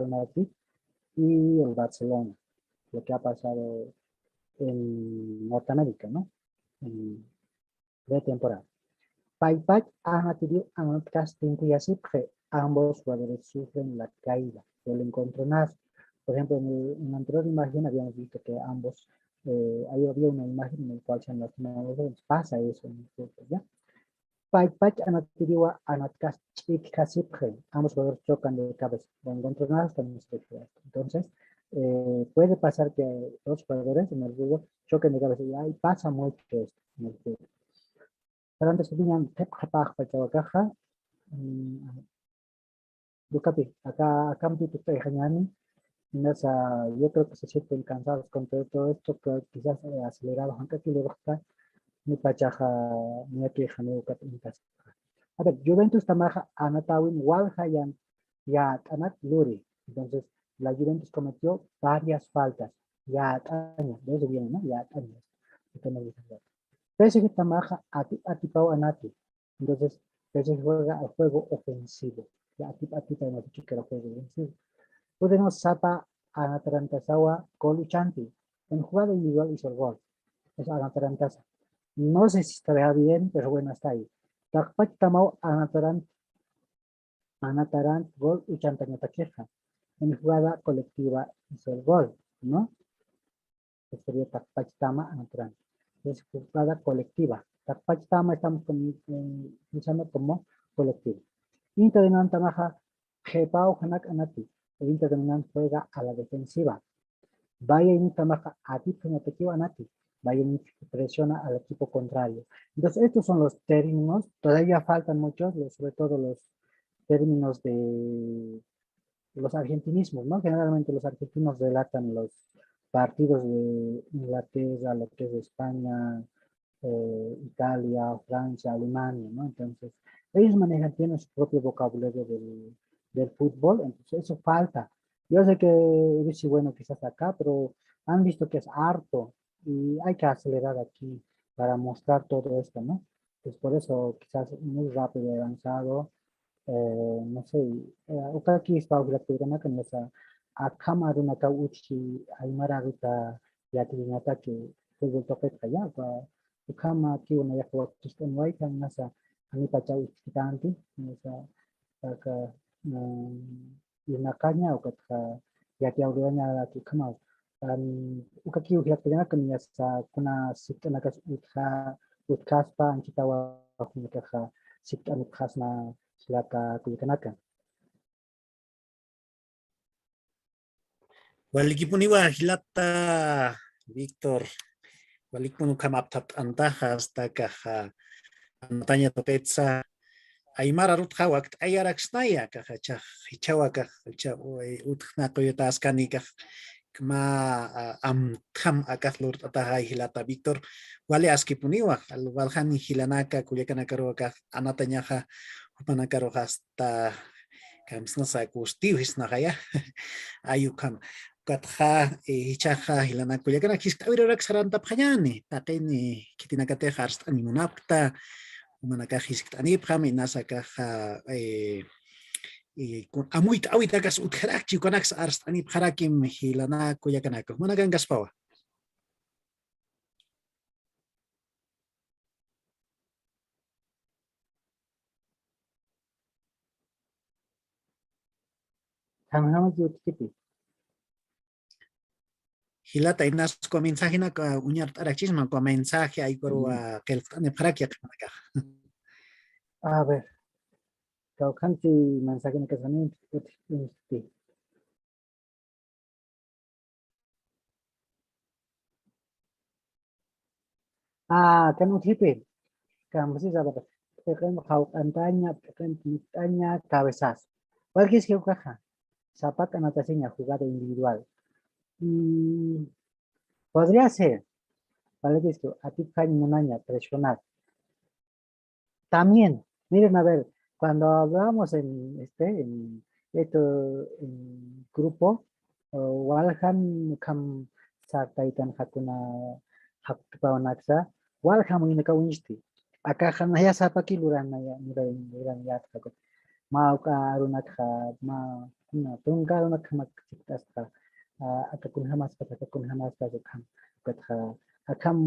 Real Madrid y el Barcelona, lo que ha pasado en Norteamérica, ¿no? En pretemporada. Paypach anatiriw anatkas tinkuyasipxi, ambos jugadores sufren la caída del encontronazo. Por ejemplo, en, el, en la anterior imagen habíamos visto que ambos, eh, ahí había una imagen en la cual se han lastimado los dedos. Pasa eso en el fútbol, ¿ya? Paypach anatiriwa anatkas ch'ikjasipxi, ambos jugadores chocan de cabeza. Bueno, encontronazo también se refiere a esto. Entonces, eh, puede pasar que dos jugadores en el fútbol choquen de cabeza. Y ahí pasa mucho esto en el fútbol. Saranta sutiñan qhipqapax pachawakaxa, mm, Dukapi, acá, acá me tutayxañani, nasa, yo creo que se sienten cansados con todo, todo esto, que quizás, eh, acelerado, aunque aquí le gusta, mi pachaja, mi aquí, janiukat, mi casa. A ver, Juventus tamaja, anatawin, walja, yan, ya, tanak, luri. Entonces, la Juventus cometió varias faltas. Ya, taña, de eso viene, ¿no? Ya, taña. Esto me gusta. P S G tamaja, ati, atipaw, anati. Entonces, P S G juega al juego ofensivo. Ya, ati, atipaw, anati, que era juego ofensivo. Podemos sapa, anatarantasawa, gol uchanti. En jugada individual hizo el gol. Es anatarantasa. No sé si estará bien, pero bueno, hasta ahí. Taqpach tamaw, anataran, anataran, gol uchantañatakixa. en jugada colectiva hizo el gol, ¿no? Que sería taqpach tama anatran. Es jugada colectiva. Taqpach tama estamos con, eh, usando como colectivo. Inter de Milán tamaxa qhipaw janak anati. El Inter de Milán juega a la defensiva. Bayern Múnich tamaxa atipxanatakiw anati. Bayern Múnich presiona al equipo contrario. Entonces, estos son los términos. Todavía faltan muchos, los, sobre todo los términos de los argentinismos, ¿no? Generalmente los argentinos relatan los partidos de Inglaterra, lo que es España, eh, Italia, Francia, Alemania, ¿no? Entonces, ellos manejan, tienen su propio vocabulario del, del fútbol, entonces eso falta. Yo sé que es bueno quizás acá, pero han visto que es harto y hay que acelerar aquí para mostrar todo esto, ¿no? Pues por eso quizás muy rápido he avanzado, eh, no sé, eh, ukaki espaw jilatkunakan, o sea, akham arunakaw utji aymar aruta yatirinataki fútbol tuqitxa ya, uka, ukhamakiw nayax wakicht'aniwaykan, nasa, janipachaw utjkitanti, nasa, aka, mm, irnaqaña, ukatxa yatiyawriwañaraki ukhamaw. Am, ukakiw jilatkunakan, nasa, kuna sikt'anakas utja, utjaspa, anchitawa, kunakaxa sikt'anipxasma, jilata kullakanaka. Walikipuniwa jilata Víctor, walikipuni ukham apthapt'antaxa, hasta akaxa anataña tuqitsa aymar arutxa wakt'ayaraksnaya, akaxa jichhawa akax jichhaw utjna quyutäskani, akax mä, a, amtham akax lurt'ataxay jilata Víctor, wali askipuniwa, waljani jilanaka kullakanakaruw akax anatañaxa, jupanakaruxa hasta kamsnasa kustiw jisnaxaya. Ay ukham. Ukatxa, eh, jichhaxa jilanaka kullakanaka jiskt'awirurakiw sarantapxañäni, taqini khitinakatix arst'añ munapkta, jumanakax jiskt'anipxam, inasa akaxa, eh, eh, kun-, amuyt'awitakas utjarakchi, ukanaksa arst'anipxarakim jilanaka kullakanaka, jumanakankaspawa. Jilata, inas uka mensajenaka uñart'arakchisma, uka mensaje aykuruwa qillqt'anipxaraki yaqhanakax. A ver, kawkhanti mensajenakasani utjkti. Ah, kan utjipi. Kamsisa, p'iqin qawq'antaña, p'iqin p'unkt'aña, cabezazo. Walkiski ukaxa. Sapa k'anatasiña jugada individual. Mm, podría ser. Walkiski, atipxañ munaña, presionar. También, miren, a ver, cuando hablamos en, este, en, esto, en grupo, o waljan ukham sartaytan jakuna jaktupawanaksa, waljan uñinakaw uñsti. Akaxa naya sapaki luranaya, luran, luranayat jakut. Mä uka arunakxa, mä, kuna, tunka arunakxa mä chikt'asqa, ah, aka kunjamaspas, aka kunjamaspas ukham, ukatxa, akham,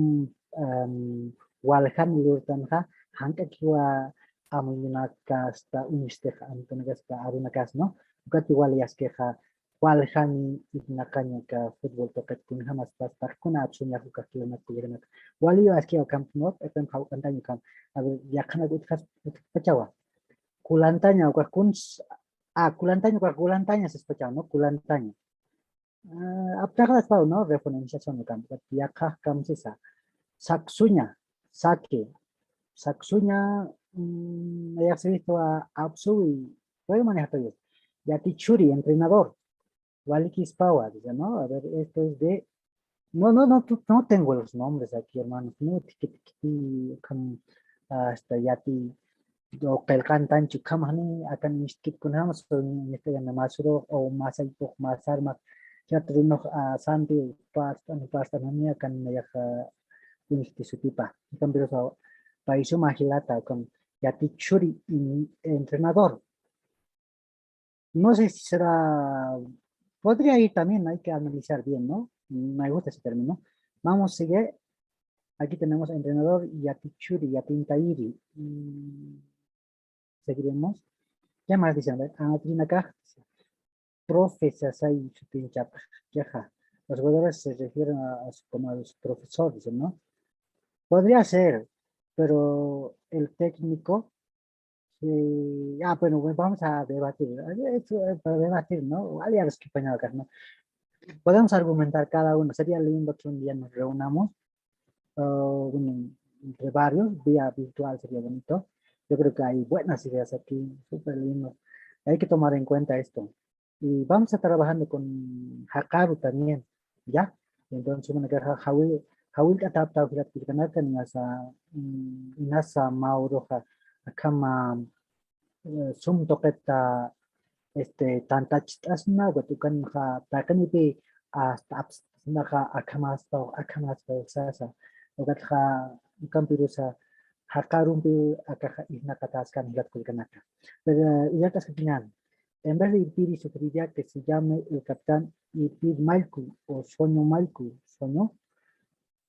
am, waljan lurtanxa, jank'akiwa amuyunakasta, uñstix amuyunakasta, arunakas, ¿no? Ukati wali askixa, waljani irnaqaña aka fútbol tuqit kunjamaspas, taqkuna apsuñax ukax kilonak kullakanaka. Waliw askiwa ukham, ¿no? Ukham qawq'antaña ukham. A ver, yaqhanak utjas, utjpachawa. Kulantaña ukax kuns, ah, kulantaña ukax kulantaña saspachawa, ¿no? Kulantaña. Ah, aptaxaspaw, ¿no? Refonenciación, ¿no? Kam-, yaqha kamsisa. Saksuña, saque. Saksuña, mm, nayax siristwa apsuwi, puede manejar todavía. Yatichuri, entrenador. Walikispawa, dice, ¿no? A ver, esto es de, no, no, no, no tengo los nombres aquí, hermanos. No, tiki, tiki, tiki, kam, hasta yati, o qillqantanchi ukham jani, akan miskit kunjam, so, miskit masuru, o masaypux, masarmaq, yatrinux, ah, santi, pastan, pastan, jani, akan nayaxa, miskit sutipa. Akan pero so, paisuma jilata, ukham, yatichuri, in-, entrenador. No sé si será, podría ir también, hay que analizar bien, ¿no? Me gusta ese término. Vamos, sigue. Aquí tenemos entrenador Yatichuri, Yatintairi. Mm, seguiremos. ¿Qué más dice? A ver, ah, tiene acá. profe sasay sutinchapxkixa. Los jugadores se refieren a, a su, como a los profesores, ¿no? Podría ser, pero el técnico, sí, ah, bueno, bueno, vamos a debatir, eh, esto, eh, para debatir, ¿no? Aliados que pañal acá, ¿no? Podemos argumentar cada uno, sería lindo que un día nos reunamos, ah, bueno, entre varios, vía virtual sería bonito. Yo creo que hay buenas ideas aquí, súper lindo. Hay que tomar en cuenta esto. Y vamos a estar trabajando con Hakaru también, ¿ya? Entonces, bueno, que ja-, Hawil, Hawil Katapta, Hirat Pirkanaka, Inasa, mm, Inasa Mauroja, Akama, eh, sum toqueta, este, tantachtasna, Watukanja, Takanipi, hasta Apsnaja, Akamaspa, Akamaspa, Sasa, Okatja, Kampirusa, Hakarumpi, Akaja, Isnakataskan, Hirat Pirkanaka. Pero, eh, ya estás que final. En vez de irpiri sugeriría que se llame el capitán Irpir Malku o Sueño Malku, ¿sueño?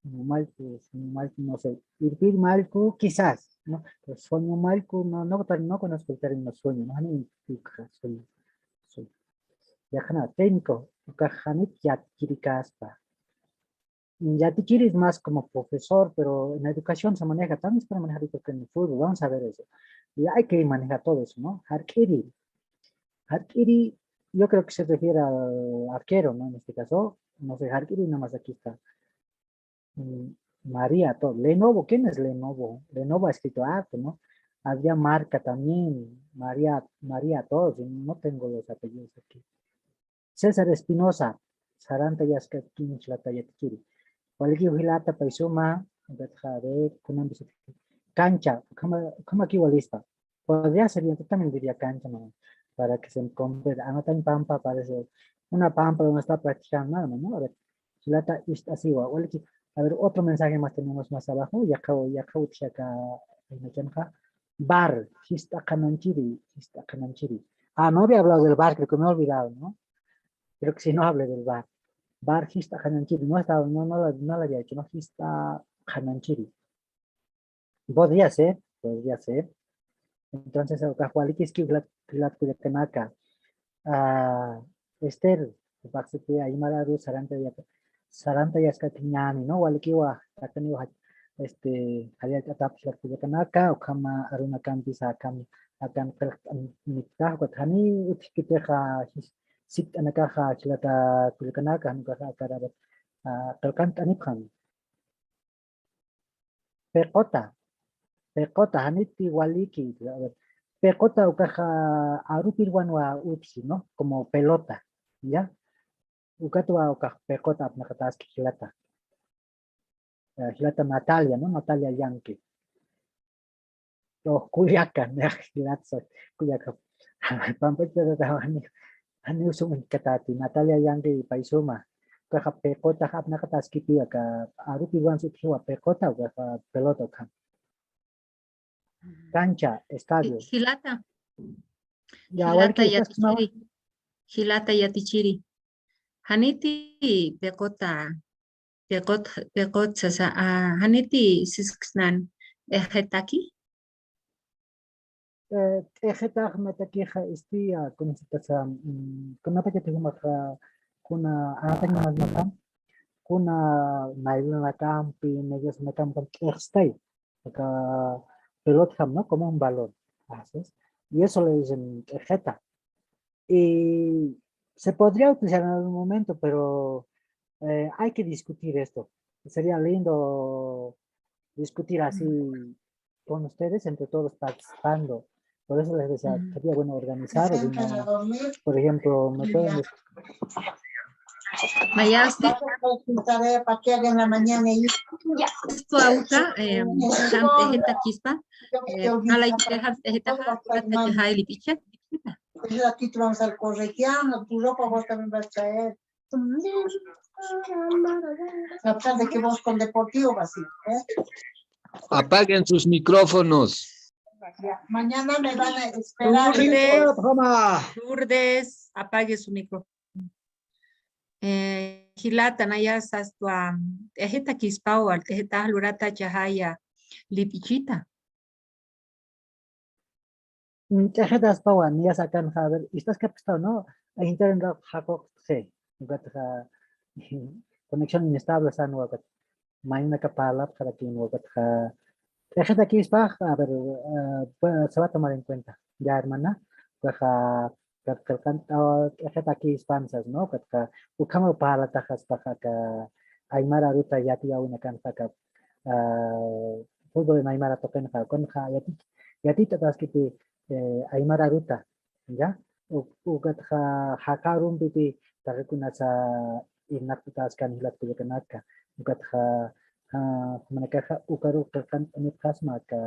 Sueño Malku, Sueño Malku, no sé. Irpir Malku, quizás, ¿no? Pero Sueño Malku, no, no, no conozco el término sueño, ¿no? Ni sueño, sueño. Ya, técnico, ukajanit ya kirikaspa. Yatichiri es más como profesor, pero en la educación se maneja, también se puede manejar, yo creo que en el fútbol, vamos a ver eso. Y hay que manejar todo eso, ¿no? Jark'iri. Jark'iri, yo creo que se refiere al arquero, ¿no? En este caso, no sé, Jark'iri, nada más aquí está. Mm, María Todd. Lenovo, ¿quién es Lenovo? Lenovo ha escrito harto, ¿no? Había Marca también, María, María Todd, no tengo los apellidos aquí. César Espinosa, saranta yaskakiñ jilata yatichiri. Walikiw jilata pay suma, a ver, kunampi sutki. Cancha, ukhama, ukhamaki walispa. Podría ser, yo también diría cancha, ¿no? Para que se comprenda. Anatañ pampa, parece. Una pampa donde está practicando, nada más, ¿no? A ver, jilata ist'asiwa, waliki. A ver, otro mensaje más tenemos más abajo. Yaqha, yaqha utjaka, bar, jist'a qhananchiri, jist'a qhananchiri. Ah, no había hablado del bar, creo que me he olvidado, ¿no? Creo que sí, no hablé del bar. Bar, jist'a qhananchiri. No estaba, no, no la, no la había hecho, ¿no? Jist'a qhananchiri. Podría ser, podría ser. Entonces, ukax walikiskiw jilat, jilat kullakanaka. Ah, Esther, upaxsiti aymar aru saranta yaka, saranta yaskatiñäni, ¿no? Walikiwa, takaniwa, este, jallallt'atap jilat kullakanaka, ukhama arunakampis akan, akan qillqt'anipkax, ukat jani utjkitixa, jis-, sikt'anakaxa, jilata kullakanaka, jan ukaxa akarabat, ah, qillqant'anipxam. Piqota. Piqota, janiti waliki. A ver, piqota ukaxa arupirwanwa utji, ¿no? Como pelota, ¿ya? Ukatwa ukax piqota apnaqataski jilata. Eh, jilata Natalia, ¿no? Natalia Yankee. O kullaka, nax jilatsa, kullaka. Pampachata jani, jani usum katati, Natalia Yankee pay suma. Ukaxa piqota apnaqataskipi aka arupirwan utjiwa piqota, ukaxa pelota ukham. Cancha, estadio. Ji-, jilata. Ya, jilata walikiw, ¿estás, no? Yatichiri. Jilata yatichiri. Janiti piqota, piqot, piqot sasa, ah, janiti sisksnan, eh, jetaki. Eh, t'ijitax matakixa, este, ah, con esta, mm, con la paquete, kuna, ah, tengo más, más, kuna nylon akampi, medias akampi, t'ijstay. Aka pelot jam, ¿no? Como un balón. Así es. Y eso le dicen t'ijita. Y se podría utilizar en algún momento, pero, eh, hay que discutir esto. Sería lindo discutir así con ustedes, entre todos participando. Por eso les decía, sería bueno organizar, o si no, por ejemplo, me pueden... Mayasti. Para que hagan la mañana y... Ya. Esto auta, eh, tam t'ijita kispa, eh, ala y te dejar t'ijita, ha, ha, ha, ha, ha, ha, ha. Pues aquí te vamos a correteando, tu ropa vos también vas a traer. A pesar de que vos con deportivo vas a ir, ¿eh? Apaguen sus micrófonos. Ya, mañana me van a esperar. Lourdes, Lourdes, apague su micrófono. Eh, jilata, naya sastwa, t'ijita kispawa, t'ijita lurata chahaya, lip'ichita. Mm, t'ijita aspawa, niya sakan, a ver, estás que apestado, ¿no? internet jaquqtxi, ukatxa conexión inestable sänwa, ukat mayninaka parlapxarakiw, ukatxa, t'iqitakispa, a ver, ah, bueno, se va a tomar en cuenta, ya, hermana, ukaxa, ukat qillqan, ah, t'iqitakispan sas, ¿no? Ukatxa, ukhamaw parlataxaspaxa aka aymar aruta yatiyäwinakanxa aka, ah, fútbol en aymara tuqinxa, ukanxa yati-, yatit'ataskiti, eh, aymar aruta, ¿ya? U-, ukatxa jaqi arumpiti taqikunasa irnaqt'atäskani jilat kullakanaka. Ukatxa, ah, jumanakaxa ukaru qillqant'anipxasma aka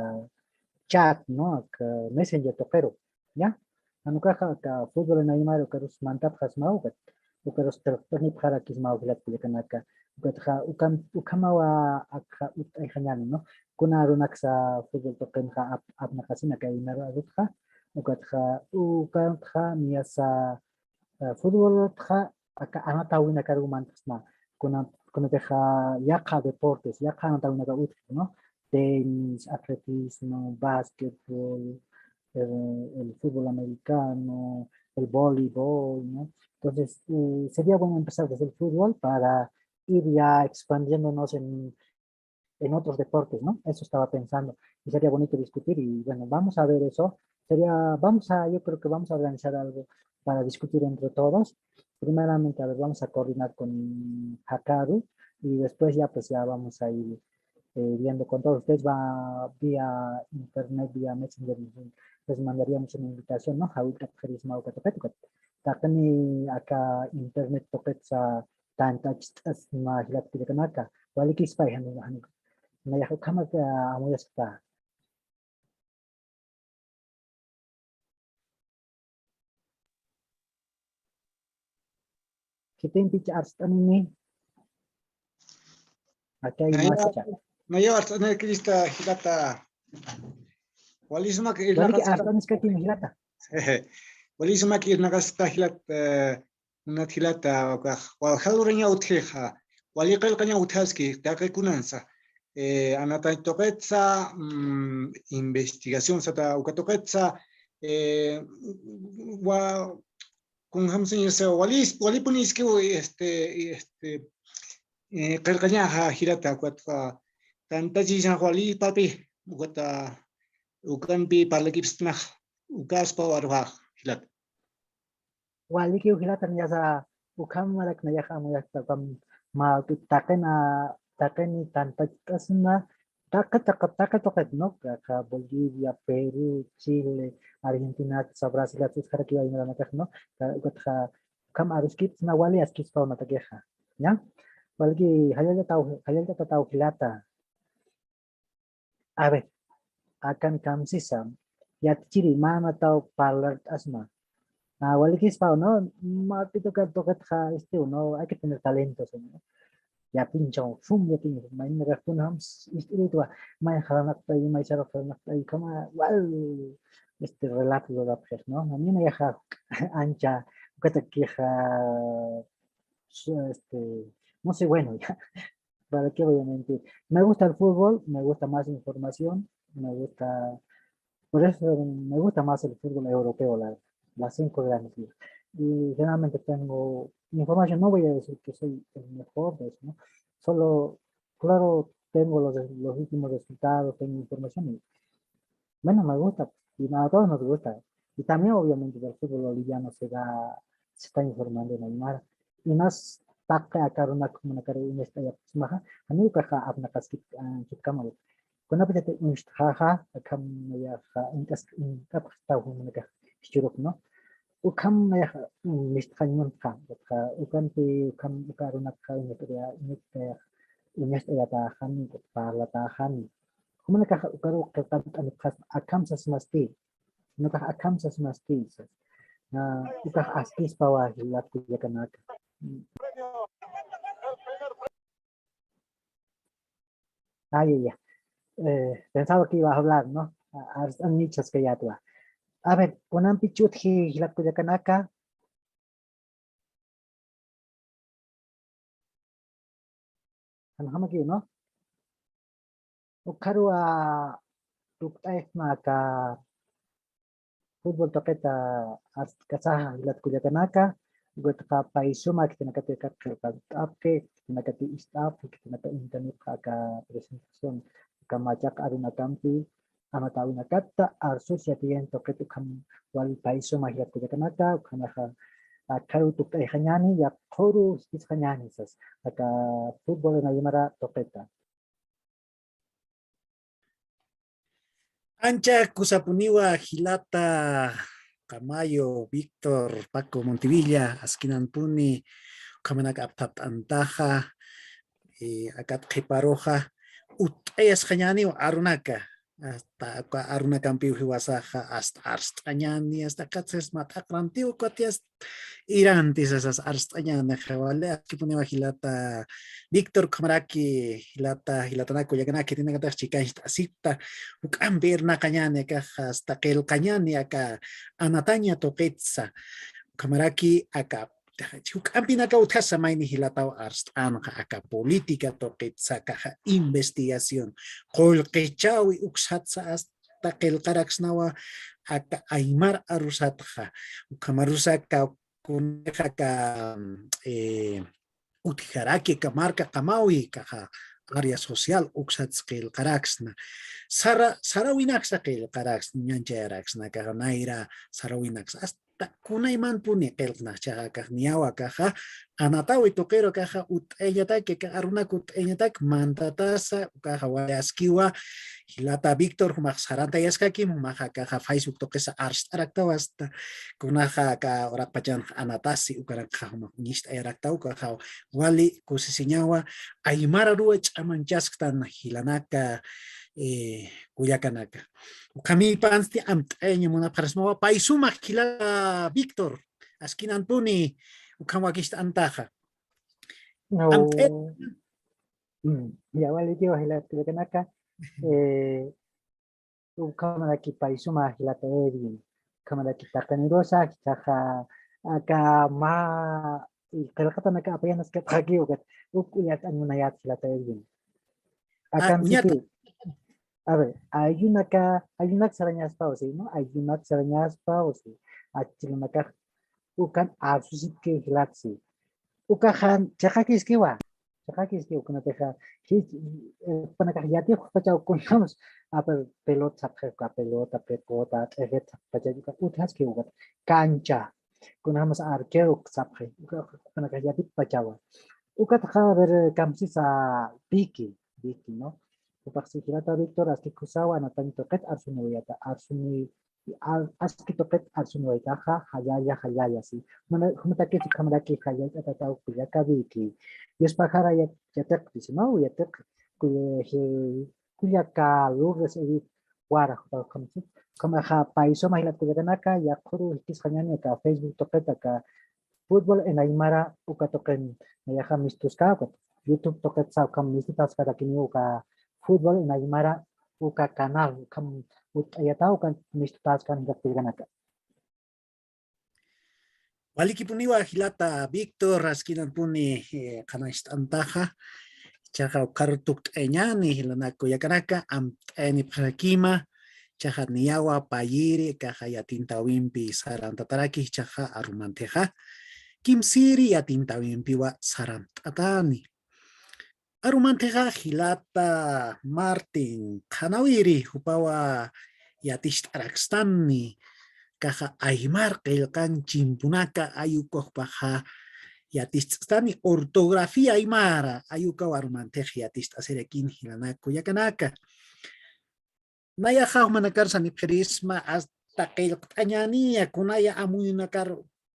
chat, ¿no? Aka Messenger tuqiru, ¿ya? Jan ukaxa aka fútbol en aymara ukarus mantapxasma, ukat ukarus qillqt'anipxarakisma jilat kullakanaka. Ukatxa ukham-, ukhamawa akxa utt'ayxañäni, ¿no? Kuna arunaksa fútbol tuqinxa ap-, apnaqasina aka aymar arutxa, ukatxa, ukatxa, niyasa, eh, fútboltxa, aka anatäwinakaru mantasma, kuna, kunatixa yaqha deportes, yaqha anatäwinakaru utji, ¿no? Tenis, atletismo, básquetbol, el, el fútbol americano, el voleibol, ¿no? Entonces, eh, sería bueno empezar desde el fútbol para ir ya expandiéndonos en, en otros deportes, ¿no? Eso estaba pensando. Y sería bonito discutir y bueno, vamos a ver eso. Sería, vamos a, yo creo que vamos a organizar algo para discutir entre todos. Primeramente, a ver, vamos a coordinar con Hakaru y después ya pues ya vamos a ir, eh, viendo con todos ustedes, va vía internet, vía Messenger, les mandaríamos una invitación, ¿no? Jawillt'apxirisma uka tuqit, ukat. Taqini aka internet tuqitsa tantachist'asma jilat kullakanaka, walikispay, jani, jani, nayax ukhamat, ah, amuyaskta. Khitinpich arst'anini. Akay. Naya, masicha. Naya arst'anirkirista jilata. Wali sumak. Waliki irnaqaspa. Arst'aniskakim jilata. Wali sumak irnaqaspa jilat, eh, Munat jilata, ukax, walja luraña utjixa, wali qillqaña utjaski, taqi kunansa, eh, anatañ tuqitsa, mm, investigación sata uka tuqitsa, eh, wa, kunjam señorsa, wali, walipuniskiw, este, este, eh, qillqañaxa jilata, ukat, ah, tantachisa wali papi, ukata, ukanpi parlakipsnax, ukaspa waruxa jilata. Walikiw jilata, niyasa ukham marak nayax amuyakta, ukham mä taqina, taqini tantachasna, taqi, taqi, taqi tuqit, ¿no? Aka Bolivia, Perú, Chile, Argentina, sa Brasil, utjarakiw aymaranakax, ¿no? Ka-, ukatxa ukham aruskipsna wali askispaw natakixa, ¿ya? Waliki jallallataw, jallallataw jilata. A ver, akan kamsisa, yatchiri, mä anataw parlart'asma. Ah, walikispaw, ¿no? Mä pitukat tuqitxa, este, ¿no? Hay que tener talento, ¿no? Yapinchaw, sum yapinchaw, mayninakax kunjams, ist'iritwa, may jaranaqt'ay, may sarux jaranaqt'ay, kama, wal, este, relato lurapxix, ¿no? Nina yaxa, ancha, ukatakixa, su-, este, no sé, bueno, ya. ¿Para qué voy a mentir? Me gusta el fútbol, me gusta más información, me gusta, por eso me gusta más el fútbol europeo, la, las cinco grandes ligas. Y generalmente tengo información, no voy a decir que soy el mejor de eso, ¿no? Solo, claro, tengo los, los últimos resultados, tengo información y bueno, me gusta, y a todos nos gusta. Y también, obviamente, del fútbol boliviano se da, se está informando en aymara. Y más, taqi aka arunak jumanakaru uñast'ayapxasmaxa, janiw ukaxa apnaqaskit, ah, anchhit kamaru. Kunapachatï uñst'xaxa, akham nayaxa, uñt'as-, uñt'apxtaw jumanakax jichhürux, ¿no? Ukham nayax, mm, mistxañ muntxa, ukham, ukampi, ukham, uka arunakxa, uñast'aya, uñast'aya, uñast'ayatäxani, parlatäxani. Jumanakax ukaru qillqant'anipxasma, akham sasmasti, ukax akham sasmasti, sas. Ah, ukax askispawa jilat kullakanaka. Ay, ay, ay. Eh, pensaba que iba a hablar, ¿no? A, a, nichas que ya tú. A ver, kunampi ch'utji jilat kullakanaka. Jan jamakiw, ¿no? Ukharuwa tukt'ayxma aka fútbol tuqita arst'kasaxa jilat kullakanaka, ukatxa pay suma khitinakati qillqant'apxi, khitinakati ist'apxi, khitinaka intanipxa aka presentación, aka machaq arunakampi, anatäwinakata arsus yatiyan tuqit ukham wali pay suma jilat kullakanaka, ukhamaxa, a, akharu tukt'ayxañäni, yaqhuru jikisxañäni sas, aka fútbol en aymara tuqita. Ancha kusapuniwa jilata Camayo, Víctor, Paco Montivilla, askinanpuni, ukhamanak aptapt'antaxa, eh, akat qhiparuxa, utt'ayasxañäniw arunaka, hasta uka arunakampiw jiwasaxa, hasta arst'añäni, hasta akat sas mat'aqrantiw, ukat hasta iranti sasas arst'añänixa, wali, askipuniwa jilata Víctor, ukhamaraki jilata, jilatanaku, kullakanaka, khitinakatix chikancht'asipta, juk'ampi irnaqañäni akax, hasta qillqañäni aka anataña tuqitsa, ukhamaraki aka juk'ampinaka utjasa mayni jilataw arst'anxa aka política tuqitsakaxa, investigación, qullqichäwi uksatsa hasta qillqaraksnawa aka aymar arusatxa, ukhamarusaka kunxa aka, eh, utjaraki aka marka qamawi, akaxa área social uksats qillqaraksna. Sara, sarawinaksa qillqaraksna, ñanchayaraksna, akaxa nayra sarawinaksa. Hasta kunaymanpuni qillqnaxchaxa, akax niyawa akaxa, anatawi tuqiru akaxa utt'ayañataki, aka arunak utt'ayañatak mantatasa, ukaxa wali askiwa, jilata Víctor, jumax sarantayaskakim, jumaxa akaxa Facebook tuqisa arst'araktawa hasta, kunaxa aka uraqpachanxa anatasi, ukarakxa jumax uñist'ayaraktaw, ukaxa wali kusisiñawa, aymar aruwa ch'amanchasktan jilanaka, eh, kullakanaka. Ukhamïpansti amt'ayaña munapxarismawa, pay sumax jilata Víctor, askinanpuni, ukham wakicht'antaxa. No. Amt'ay- Mm, ya, walikiwa jilat kullakanaka, eh, ukhamaraki pay suma jilata Edwin, ukhamaraki taqinirusa, jichhaxa aka mä qillqatanaka apayanaskapxakiw, ukat uk uñat'añ munayät jilata Edwin. Ah, akan uñata. Sitiw. A ver, ayllunaka, ayllunak sarañaspaw, ¿sí, no? Ayllunak sarañaspaw, ¿sí? Achilunakax ukan arsusipki jilatsi. Ukaxan chiqakiskiwa. Chiqakiskiwa, kunatixa, jich, eh, jupanakax yatipxpachaw kunjams, a ver, pelota sapxi, uka pelota, pecota, t'ejet sapxpachaw, uka utjaskiwa, uka cancha. Kunjams arquero sapxi, uka, jupanakax yatippachawa. Ukatxa, a ver, kamsisa Vicky, Vicky, ¿no? Jupax si jilata Víctor, aski kusawa, anatañ tuqit arsuniwayata, arsuni, a-, aski tuqit arsuniwaytaxa, jallalla, jallalla, si. Mana, jumatakis ukhamaraki jallallt'atataw kullaka Vicky. Yuspaxara ya-, yatiqtisi, ¿no? Yatiq, ku-, je-, kullaka Lourdes Edith Wara, jupa ukhamsi. Ukhamaxa pay suma jilat kullakanaka, yaqhuru jikisxañäni aka Facebook tuqit aka Fútbol en Aymara uka tuqin, nayaxa mistuska, uka YouTube tuqitsa ukham mistutaskarakini uka Fútbol en Aymara uka canal, ukham utt'ayata uka mistutaskan jilat kullakanaka. Walikipuniwa jilata Víctor, askinanpuni, eh, qhanañcht'antaxa, jichhaxa ukharu tukt'ayañäni jilanaka kullakanaka, amt'ayanipxarakima, jichhaxa niyawa payiri, akaxa yatintawimpi sarantataraki, jichhaxa arumantixa, kimsiri yatintawimpiwa sarant'atani. Arumantixa jilata Martin qhanawiri, jupawa yaticht'arakstani, akaxa aymar qillqan chimpunaka, ayukax jupaxa yaticht'astani, ortografía aymara, ayukaw arumantix yaticht'asirakini jilanaka kullakanaka. Nayaxa jumanakar sanipxirisma, hasta qillqt'añäniya, kunaya amuyunakar,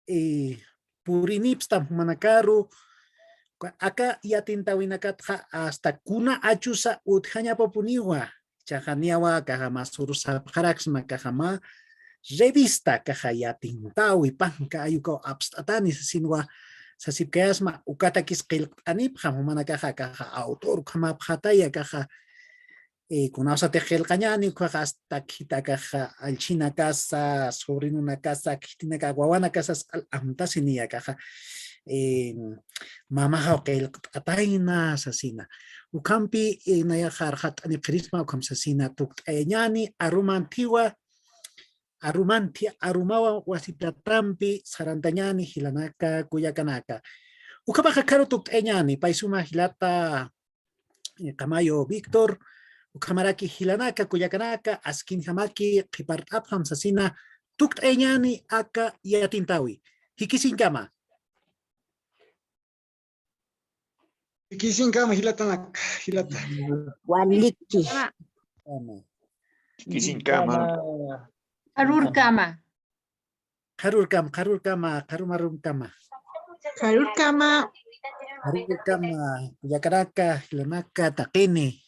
eh, purinipstam jumanakaru, aka yatintawinakatxa hasta kuna achusa utjañapapuniwa, jichhaxa niyawa akaxa mä surusapxaraksma, akaxa mä revista, akaxa yatintawi panka ayukaw apst'atani sasinwa, sasipkayasma, ukatakis qillqt'anipxam jumanakaxa, akaxa autor ukhamäpxataya, akaxa eh, kunawsatix qillqañäni, ukkhax hasta khitakax allchinakasa, sobrinonakasa, khitinaka wawanakasas al-, amtasiniya akaxa, eh, mamaxaw qillqt'atayna sasina. Ukhampi, eh, nayaxa arxat'anipxirisma, ukham sasina tukt'ayañäni, arumantiwa, arumanthi arumawa wasitatampi sarantañani jilanaka kullakanaka. Ukhamaxa kharu tukt'ayañani, pay suma jilata, eh, Qamayo Víctor, ukhamaraki jilanaka kullakanaka, askinjamaki qhipart'apxam sasina tukt'ayañani aka yatintawi. Jikisiñkama. Jikisiñkama jilatanak, jilata. Waliki. Jikisiñkama. Qharurkama. Qharurkama, qharurkama, qharumarumkama. Qharurkama. Qharurkama, kullakanaka, jilanaka, taqini.